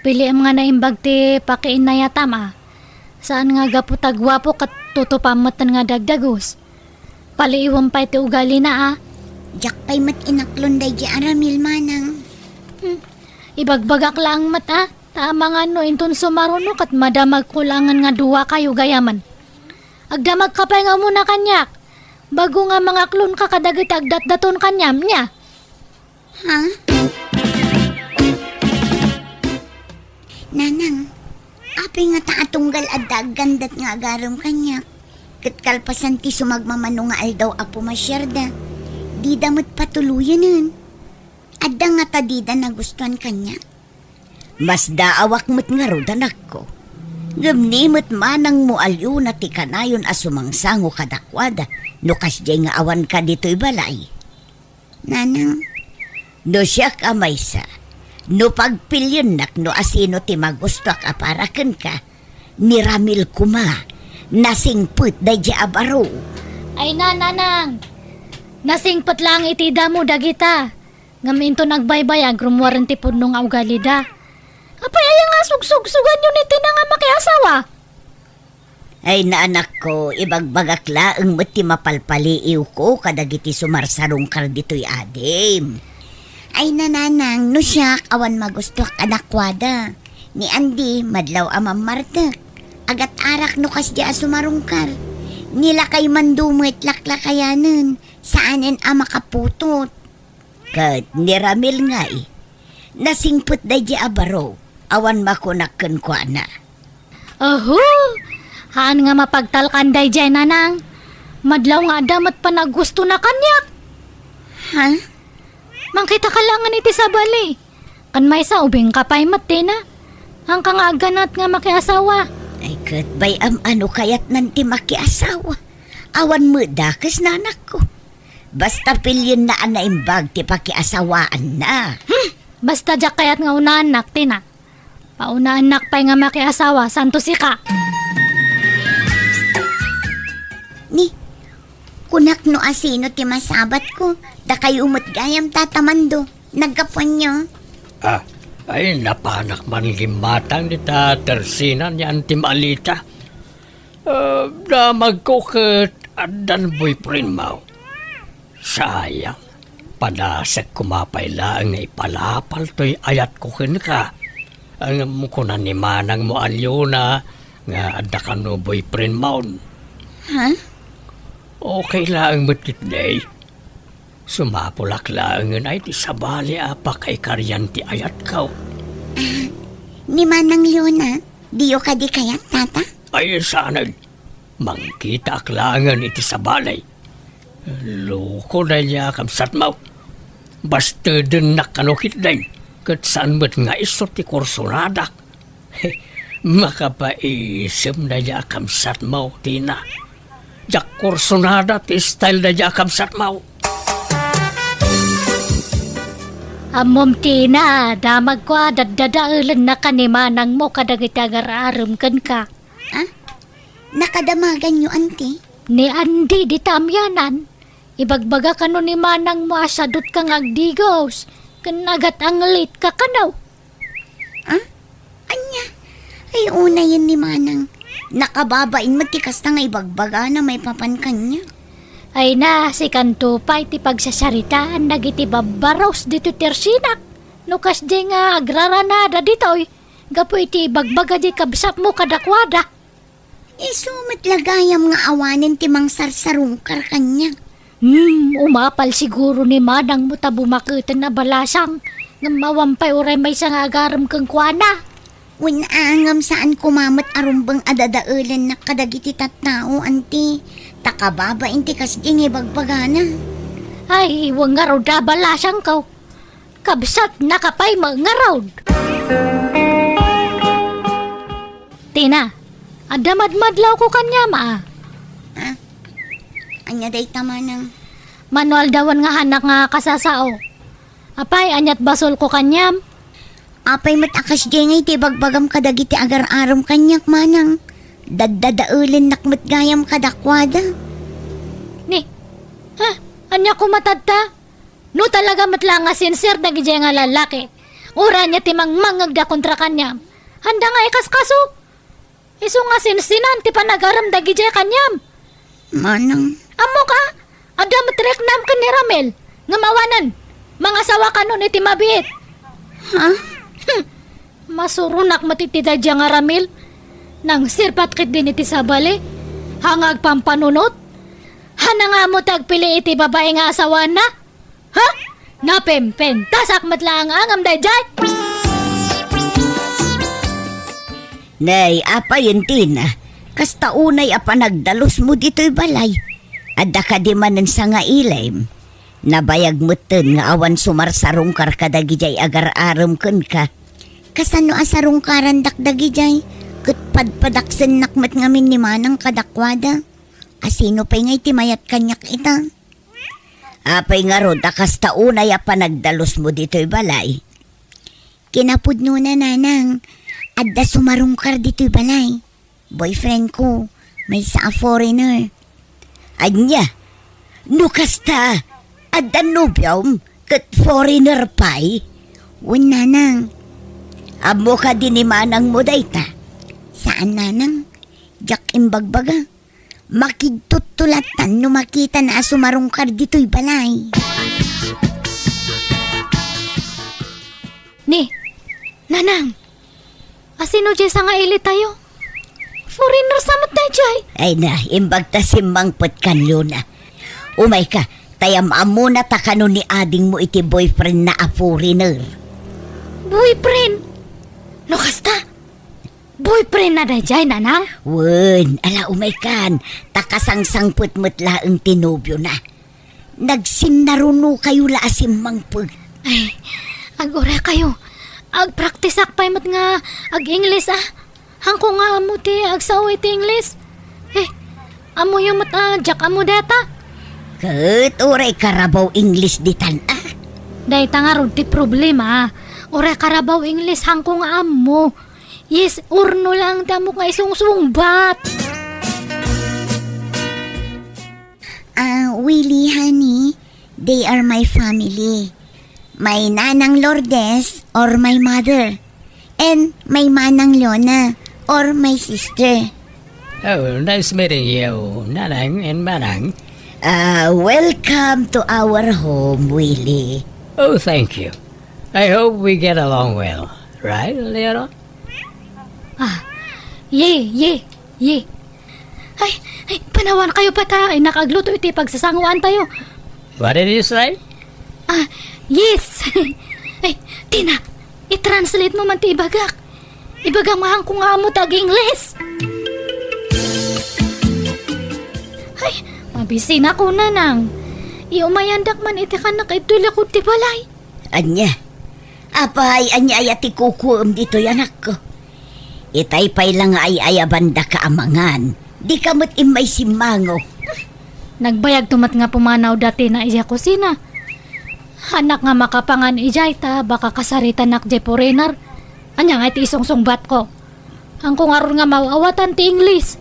piliem nga naimbag ti pakiinnayatam a. Saan nga gapu ta guapo ket tutupam metten nga dagdagus. Paliiwem pay ti ugalina a. Diak pay met inaklon daydi a Ramil, manang. Hmm. Ibagbagak laeng met a. Ta amangan no inton sumaruno ket madamagko laengen nga duakayo gayamen. Agdamagka pay nga umuna kaniak. Baro nga mangaklonka kadagiti agdatdaton kaniam, nia? Ha? Nanang, apay ngata a tunggal adda aggandat nga agarem kaniak? Ket kalpasan ti sumagmamano nga aldaw a pumasiarda, dida met patuloyenen. Adda ngata dida nagustuan kaniak? Masdaawak met ngarud, anakko. Ngem ni met manangmo a Leona ti kanayon a sumangsango kadakuada no kasdiay nga awanka ditoy balay. Nanang. No siak a maysa, no pagpiliennak no asino ti magustuak a para kenka, ni Ramil koma, nasingpet daydiay a baro. Ay na, nanang! Nasingpet laeng iti damo dagita. Ngem inton agbaybay, agrummuaren ti pudno nga ugalida. Apay aya nga sugsugsuganyo ni Tina nga makiasawa? Ay, naanakko, ibagbagak laeng met ti mapalpaliiwko kadagiti sumarsarungkar ditoy adim. Ay, nanang, no siak, awan magustuak kadakuada. Ni Andy, madlaw a mammartek. Agat-arak no kasdiay a sumarungkar. Ni lakay Mando met laklakayanen, saanen a makaputot. Ket ni Ramil ngay, nasingpet daydiay a baro, awan makunak kenkuana. Oho! Haan nga mapagtalkan daydiay, nanang. Madlaw nga adda met panagustona kaniak. Ha? Mangkitaka laengen iti sabali. Ken maysa, ubingka pay met, Tina. Haanka nga agganat nga makiasawa. Ay, ket bay-am a no kayatnan ti makiasawa. Awan met dakes, nanakko. Basta pilienna a naimbag ti pakiasawaanna. Hmm! Basta diak kayat nga unaannak, Tina. Paunaannak pay nga makiasawa, santo sika. Ni, kunak no asino ti masabatko, dakayo met gayam, Tata Mando. Naggapuanyo? Ah, ay, napanak man gimmatang dita tersina ni Auntie Malita. Ah, damagko ket addan boyfriend mo. Sayang, padasek koma pay laeng nga ipalapal toy ayatko kenka. Ngem kuna ni manangmo a Leona nga adda kano boyfriend mo. Ha? Okay laeng met ketdi. Sumapulak laengen ay ti sabali a pakaikarian ti ayatko. Ah, ni Manang Leona, diyo kadi kayat, Tata? Ay, saanen. Mangkitaak laengen iti sabali. Loko daydiay a kabsatmo. Bastedennak kano ketdi, ket saan met nga isu ti kursonadak. Makapaisem daydiay a kabsatmo, Tina. Diak kursonada ti style daydiay a kabsatmo. Ammom, Tina, damagko a daddadaelennak ni manangmo kadagiti agar-arem kenka. Ah? Nakadamaganyo, Auntie? Ni Andy dita amianan. Ibagbaga kano ni manangmo a sadutka nga agdigos, ken agat-anglitka kano. Ah? Ania? Ay, unayen ni manang. Nakababain met ti kasta nga ibagbagana maipapan kaniak. Ay na, sikanto pay ti pagsasaritaan dagiti babbaros ditoy tersinak. No kasdi nga agraranada ditoy, gapu iti ibagbaga di kabsatmo kadakuada. Isu met la gayam nga awanen ti mangsarsarungkar kaniak. Hmm, umapal siguro ni manangmo ta bumaketen a balasang, ngem awan pay uray maysa nga agarem kenkuana. Wen a, ngem saan koma met a rumbeng a dadaelennak kadagiti tattao, Auntie, ta kababain ti kasdi nga ibagbagana. Ay, wen ngarud a balasangko. Kabsatnaka pay met ngarud. Tina, adda madmadlawko kaniam a. Ah? Ania dayta manang? Mano aldawen nga haanak nga kasasao. Apay, aniat basolko kaniam? Apay met a kasdiay nga iti ibagbagam kadagiti agar-arem kaniak, manang. Daddadaelennak met gayam kadakuada. Ni, ha? Ania koma tatta? No talaga met la nga sincere dagidiay nga lalaki, uray ania ti mangmangngegda kontra kaniam, haanda nga ikaskaso. Isu nga sinsinan ti panagarem dagidiay kaniam. Manang. Ammok a, adda met riknam ken ni Ramil, ngem awanen, mangasawa kanon iti mabiit. Ha? Hmm. Masuronak met iti daydiay nga Ramil. Nangsirpat ketdin iti sabali. Haan nga agpampanunot. Haan nga ammo ti agpili iti babai nga asawaanna. Ha? Napempentasak met laeng a ngem daydiay? Nay, apay, Tina? Kasta unay a panagdalusmo ditoy balay. Adda kadi manen sangailim? Nabayag metten nga awan sumarsarungkar kadagijay agar-arem kenka. Kasano a sarungkarandak dagijay? Ket padpadaksennak met ngamin ni Manang kadakuada. Asino pay ngay ti mayat kaniak ita? Apay ngarud a kasta unay a panagdalusmo ditoy balay? Kinapudnona, Nanang, adda sumarungkar ditoy balay. Boyfriend ko, maysa a foreigner. Ania? No kasta, adda nobiom ket foreigner pay? Wen, Nanang. Ammo kadi ni manangmo dayta? Saan, Nanang. Diak imbagbaga. Makigtuttulattan no makitana a sumarungkar ditoy balay. Ni, Nanang, asino jay sangaili tayo? Foreigner sa met dayjay. Ay na, imbag ta simmangpet kan Luna. Umayka, ta am-ammona ta kano ni adingmo iti boyfriend na a foreigner. Boyfriend? No kasta, boyfriend na dayjay, Nanang? Wen, ala umaykan, ta kasangsangpet met laeng ti nobiona. Nagsinnarunokayo la a simmangpet. Ay, ag-urekayo. Agpraktisak pay met nga ag-Ingles, a. Hanko nga ammo ti agsao iti Ingles. Eh, ammoyo met a diak ammo dayta. Ket uray karabaw Ingles ditan, a. Dayta ngarud ti problema. Uray karabaw Ingles, hanko nga ammo. Yes or no lang ti ammok nga isungsungbat. Ah, Willie, honey, they are my family. My Nanang Lourdes or my mother. And my Manang Lona or my sister. Oh, nice meeting you, Nanang and Manang. Ah, welcome to our home, Willie. Oh, thank you. I hope we get along well. Right, Leonor? Ah, ye, ye, ye. Ay, ay, panawankayo pa ta, ay, nakagluto iti pagsasanguan tayo. What did you say? Ah, yes. Ay, Tina, i-translate mo man ti ibagak. Ibagam nga hanko nga ammo ti ag-Ingles. Ay, mabisinak, Nanang. Iumayandak man iti kanak iti likud ti balay. Ania? Apay, ania aya ti kukuem ditoy, anakko? Itay pay la nga ay-ayabandaka a mangan, dika met immay simmango. Nagbayagto met nga pumanawda Tina idiay kusina. Hanak nga makapangan idiay ta baka kasaritanak diay foreigner. Ania ngay ti isungsungbatko? Hanko ngarud nga maaw-awatan ti Ingles.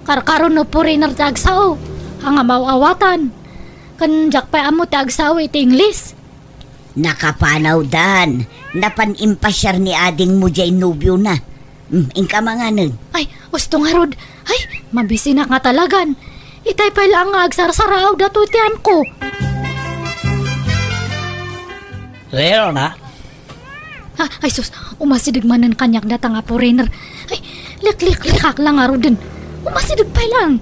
Karkaro no foreigner ti agsao, a nga maaw-awatan. Ken diak pay ammo ti agsao iti Ingles. Nakapanawdan, napan impasiar ni adingmo diay nobiona. Hmm, inka manganen. Ay, usto ngarud. Ay, mabisinak nga talagan. Itay pay laeng nga agsarsaraaw datoy ti amko. Leona? Ah, ay sus, umasideg manen kaniak data nga foreigner. Ay, likliklikak la ngaruden. Umasideg pay laeng.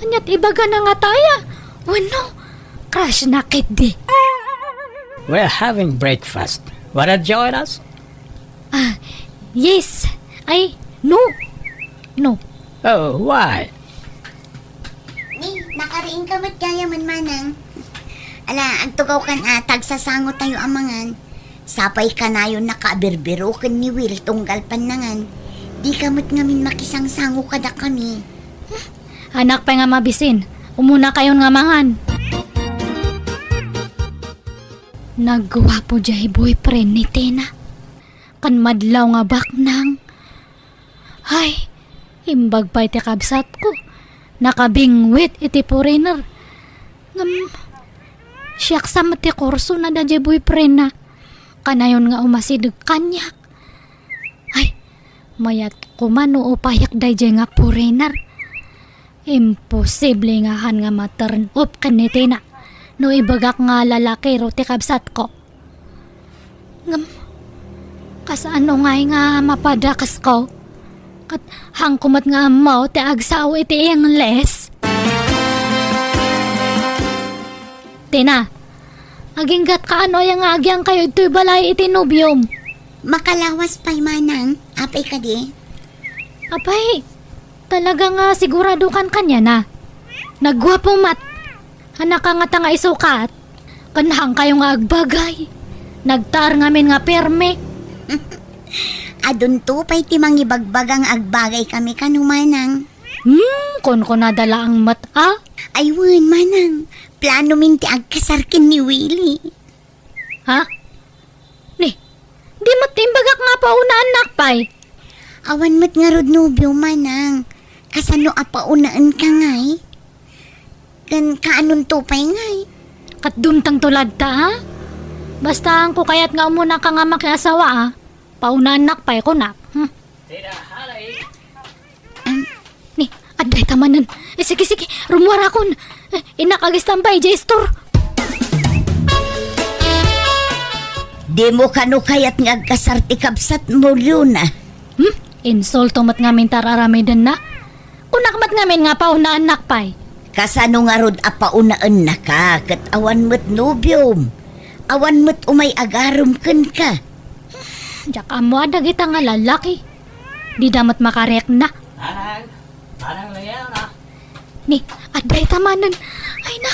Ania ti ibagana nga taya? Wenno, crush na ketdi. We're having breakfast. Wanna join us? Ah, yes. Ay, no. No. Oh, why? Ni, nakariingka met gayamen, Manang. Ala, agtugawkan a, ta agsasangotayo a mangan. Sapay kanayon nakaabirbiroken ni Will tunggal pannangan. Dika met ngamin makisangsango kadakami. Hanak pay nga mabisin. Umunakayon nga mangan. Nagguapo diay boyfriend ni Tina. Ken madlaw nga baknang. Ay, imbag pay ti kabsatko. Nakabingwit iti foreigner. Ngem, siak sa met ti kursona daydiay boyfriendna. Kanayon nga umasideg kaniak. Ay, mayat koma no upayak daydiay nga foreigner. Imposible nga han nga ma-turn off ken ni Tina no ibagak nga lalakiro ti kabsatko. Ngem, kasano ngay nga mapadakesko? Ket hanko met nga ammo ti agsao iti Ingles. Tina, aginggatka ano aya nga agyangkayo ditoy balay iti nobiom? Makalawas pay, Manang. Apay kadi? Apay, talaga nga siguradokan kaniana? Nagguapo met. Hanaka ngata nga isukat? Ken haankayo nga agbagay. Nagtaar ngamin nga permi. Adunto pay ti mangibagbaga nga agbagaykami kano, manang. Hmm, kunkunada laeng met, a? Ay wen, manang. Planomin ti agkasar ken ni Willie. Ha? Ni, di met imbagak nga paunaannak pay. Awan met ngarud nobio, manang. Kasano a paunaenka ngay? Ken kaanonto pay ngay? Ket dumtengto latta, a? Basta haanko kayat nga umunaka nga makiasawa, a? Paunaannak pay, kunak. Hmm. Ni, adda ita manen. Eh, sige, sige, rummuarakon. Eh, innak agistambay idiay istor. Dimo kano kayat nga agkasar ti kabsatmo, Leona? Hmm? Insulto met ngamin ti ar-aramidenna. Kunak met ngamin nga paunaannak pay. Kasano ngarud a paunaennaka ket awan met nobiom? Awan met umay agarem kenka? Diak ammo a dagita nga lalaki. Dida met makarikna. Manang, Manang Leona. Ni, adda ita manen. Ay na,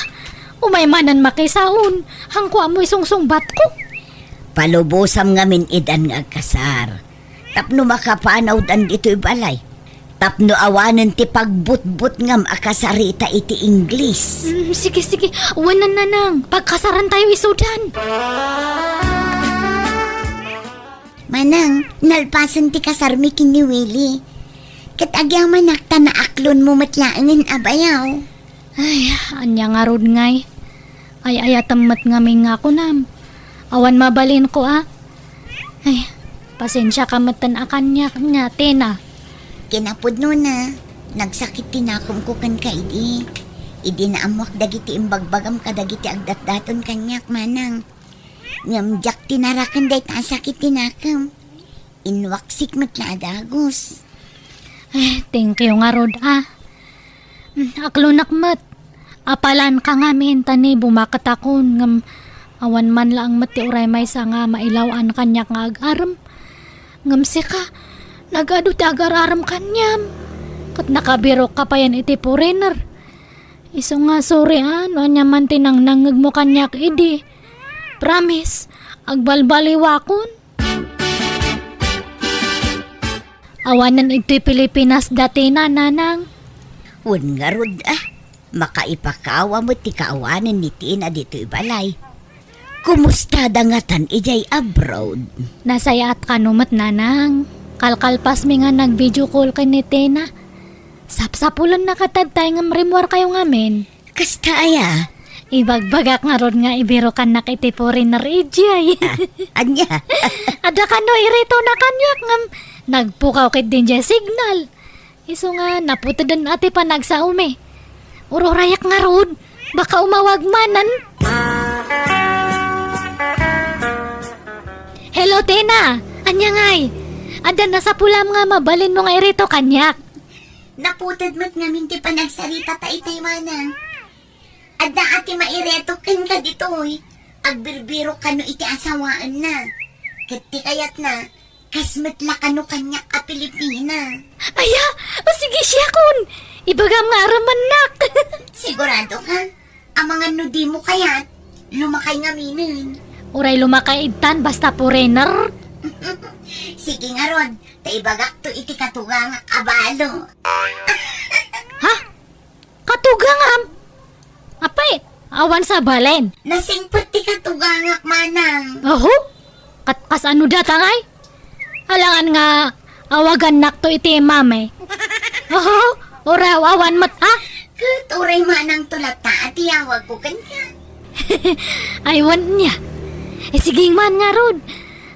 umay manen makisaon. Haanko ammo isungsungbatko. Palubosam ngamin idan nga agkasar. Tapno makapanawdan ditoy balay. Tapno awanen ti pagbutbutngam a kasarita iti Ingles. Mm, sige, sige. Wen, nanang. Pagkasarantayo isudan. Manang, nalpasen ti kasarmi ken ni Willie. Ket agyamanak ta naaklonmo met laengen a bayaw. Ay, ania ngarud ngay? Ay-ayatem met ngamin nga kunam. Awan mabalinko, a? Ay, pasensiaka metten a kaniak, nia, Tina. Kinapudnona, nagsakit ti nakomko kenka idi. Idi naammoak dagiti imbagbagam kadagiti agdatdaton kaniak, manang. Ngem diak tinaraken dayta a sakit ti nakem. Inwaksik met la a dagus. Eh, thank you ngarud, a. Mm, aklonak met. Apalanka ngamin ta ni bumaketakon, ngem awan man laeng met ti uray maysa nga mailaw-an kaniak nga agarem. Ngem sika, nagadu ti agar-arem kaniam. Ket nakabirokka payen iti foreigner. Isu nga sorry, a, no ania man ti nangnangngegmo kaniak idi. Promise, agbalbaliwakon. Awanen idtoy Pilipinas da Tina, nanang. Wen ngarud, a. Makaipakawa met ti kaawanen ni Tina ditoy balay. Kumustada ngatan idiay abroad? Nasayaat kano met, nanang. Kalkalpasmi nga nag-video call ken ni Tina. Sapsapulenna ket adda ngem rimmuarkayo ngamin. Kasta aya? Ibagbagak ngarud nga ibirokannak iti foreigner idiay. Ah, ania? Adda kano iritona kaniak ngem nagpukaw ketdi idiay signal. Isu nga naputeden a ti panagsaomi. Ururayak ngarud, baka umawag manen. Hello, Tina! Ania ngay? Adda nasapulam nga mabalinmo nga irito kaniak. Naputed met ngamin ti panagsarita ta itay, manang. Adda a ti maireto kenka ditoy. Agbirbirok kano iti asawaenna. Ket ti kayatna, kas met la kano kaniak a Pilipina. Aya, o sige, siakon. Ibagam nga arammannak. Sigurado ka? Amangan no dimo kayat, lumakay ngaminen. Uray lumakay ittan, basta foreigner. Sige ngarud, ta ibagakto iti katugangak a balo. Ha? Katugangam? Apay, awan sabalen. Nasingpet ti katugangak, manang. Aho? Kat-, kasano data ngay? Alangan nga awagannakto iti mami. Aho? Uray awan met, ha? Ket uray manang to latta a ti awagko kenka. Ay, wen nia. Eh, sige man ngarud.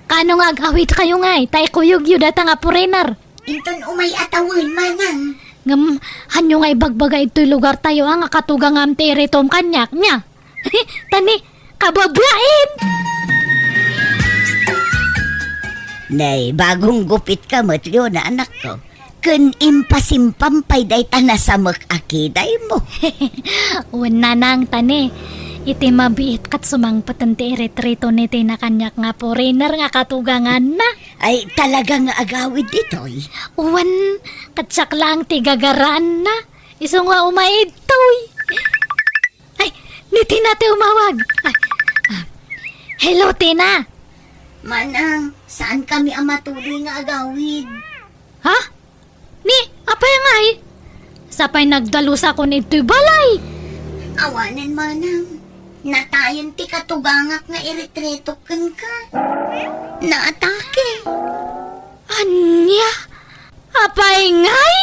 Kano nga ag-awidkayo ngay, ta ikuyogyo data nga foreigner. Inton umay a tawen, manang. Ngem, hanyo nga ibagbaga itoy lugartayo a nga katugangam ti iritom kaniak, nia? Tani, kababain! Nay, bagong gupitka met, Leona, anakko. Ken impasimpam pay dayta nasamek a kidaymo. Wen, nanang, tani. Iti mabiit ket sumangpeten ti iritritona ti nakaniak nga foreigner nga katuganganna. Ay, talaga nga agawid ditoy? Wen, ket siak laeng ti gagaraanna. Isu nga umay idtoy. Ay, ni Tina ti umawag. Ay, Hello, Tina! Manang, saan kami a matuloy nga agawid? Ha? Ni, apay ngay? Sapay nagdalusakon itoy balay. Awanen, Manang. Natayen ti katugangak nga iretreto kenka. Naatake. Ania? Apay ngay?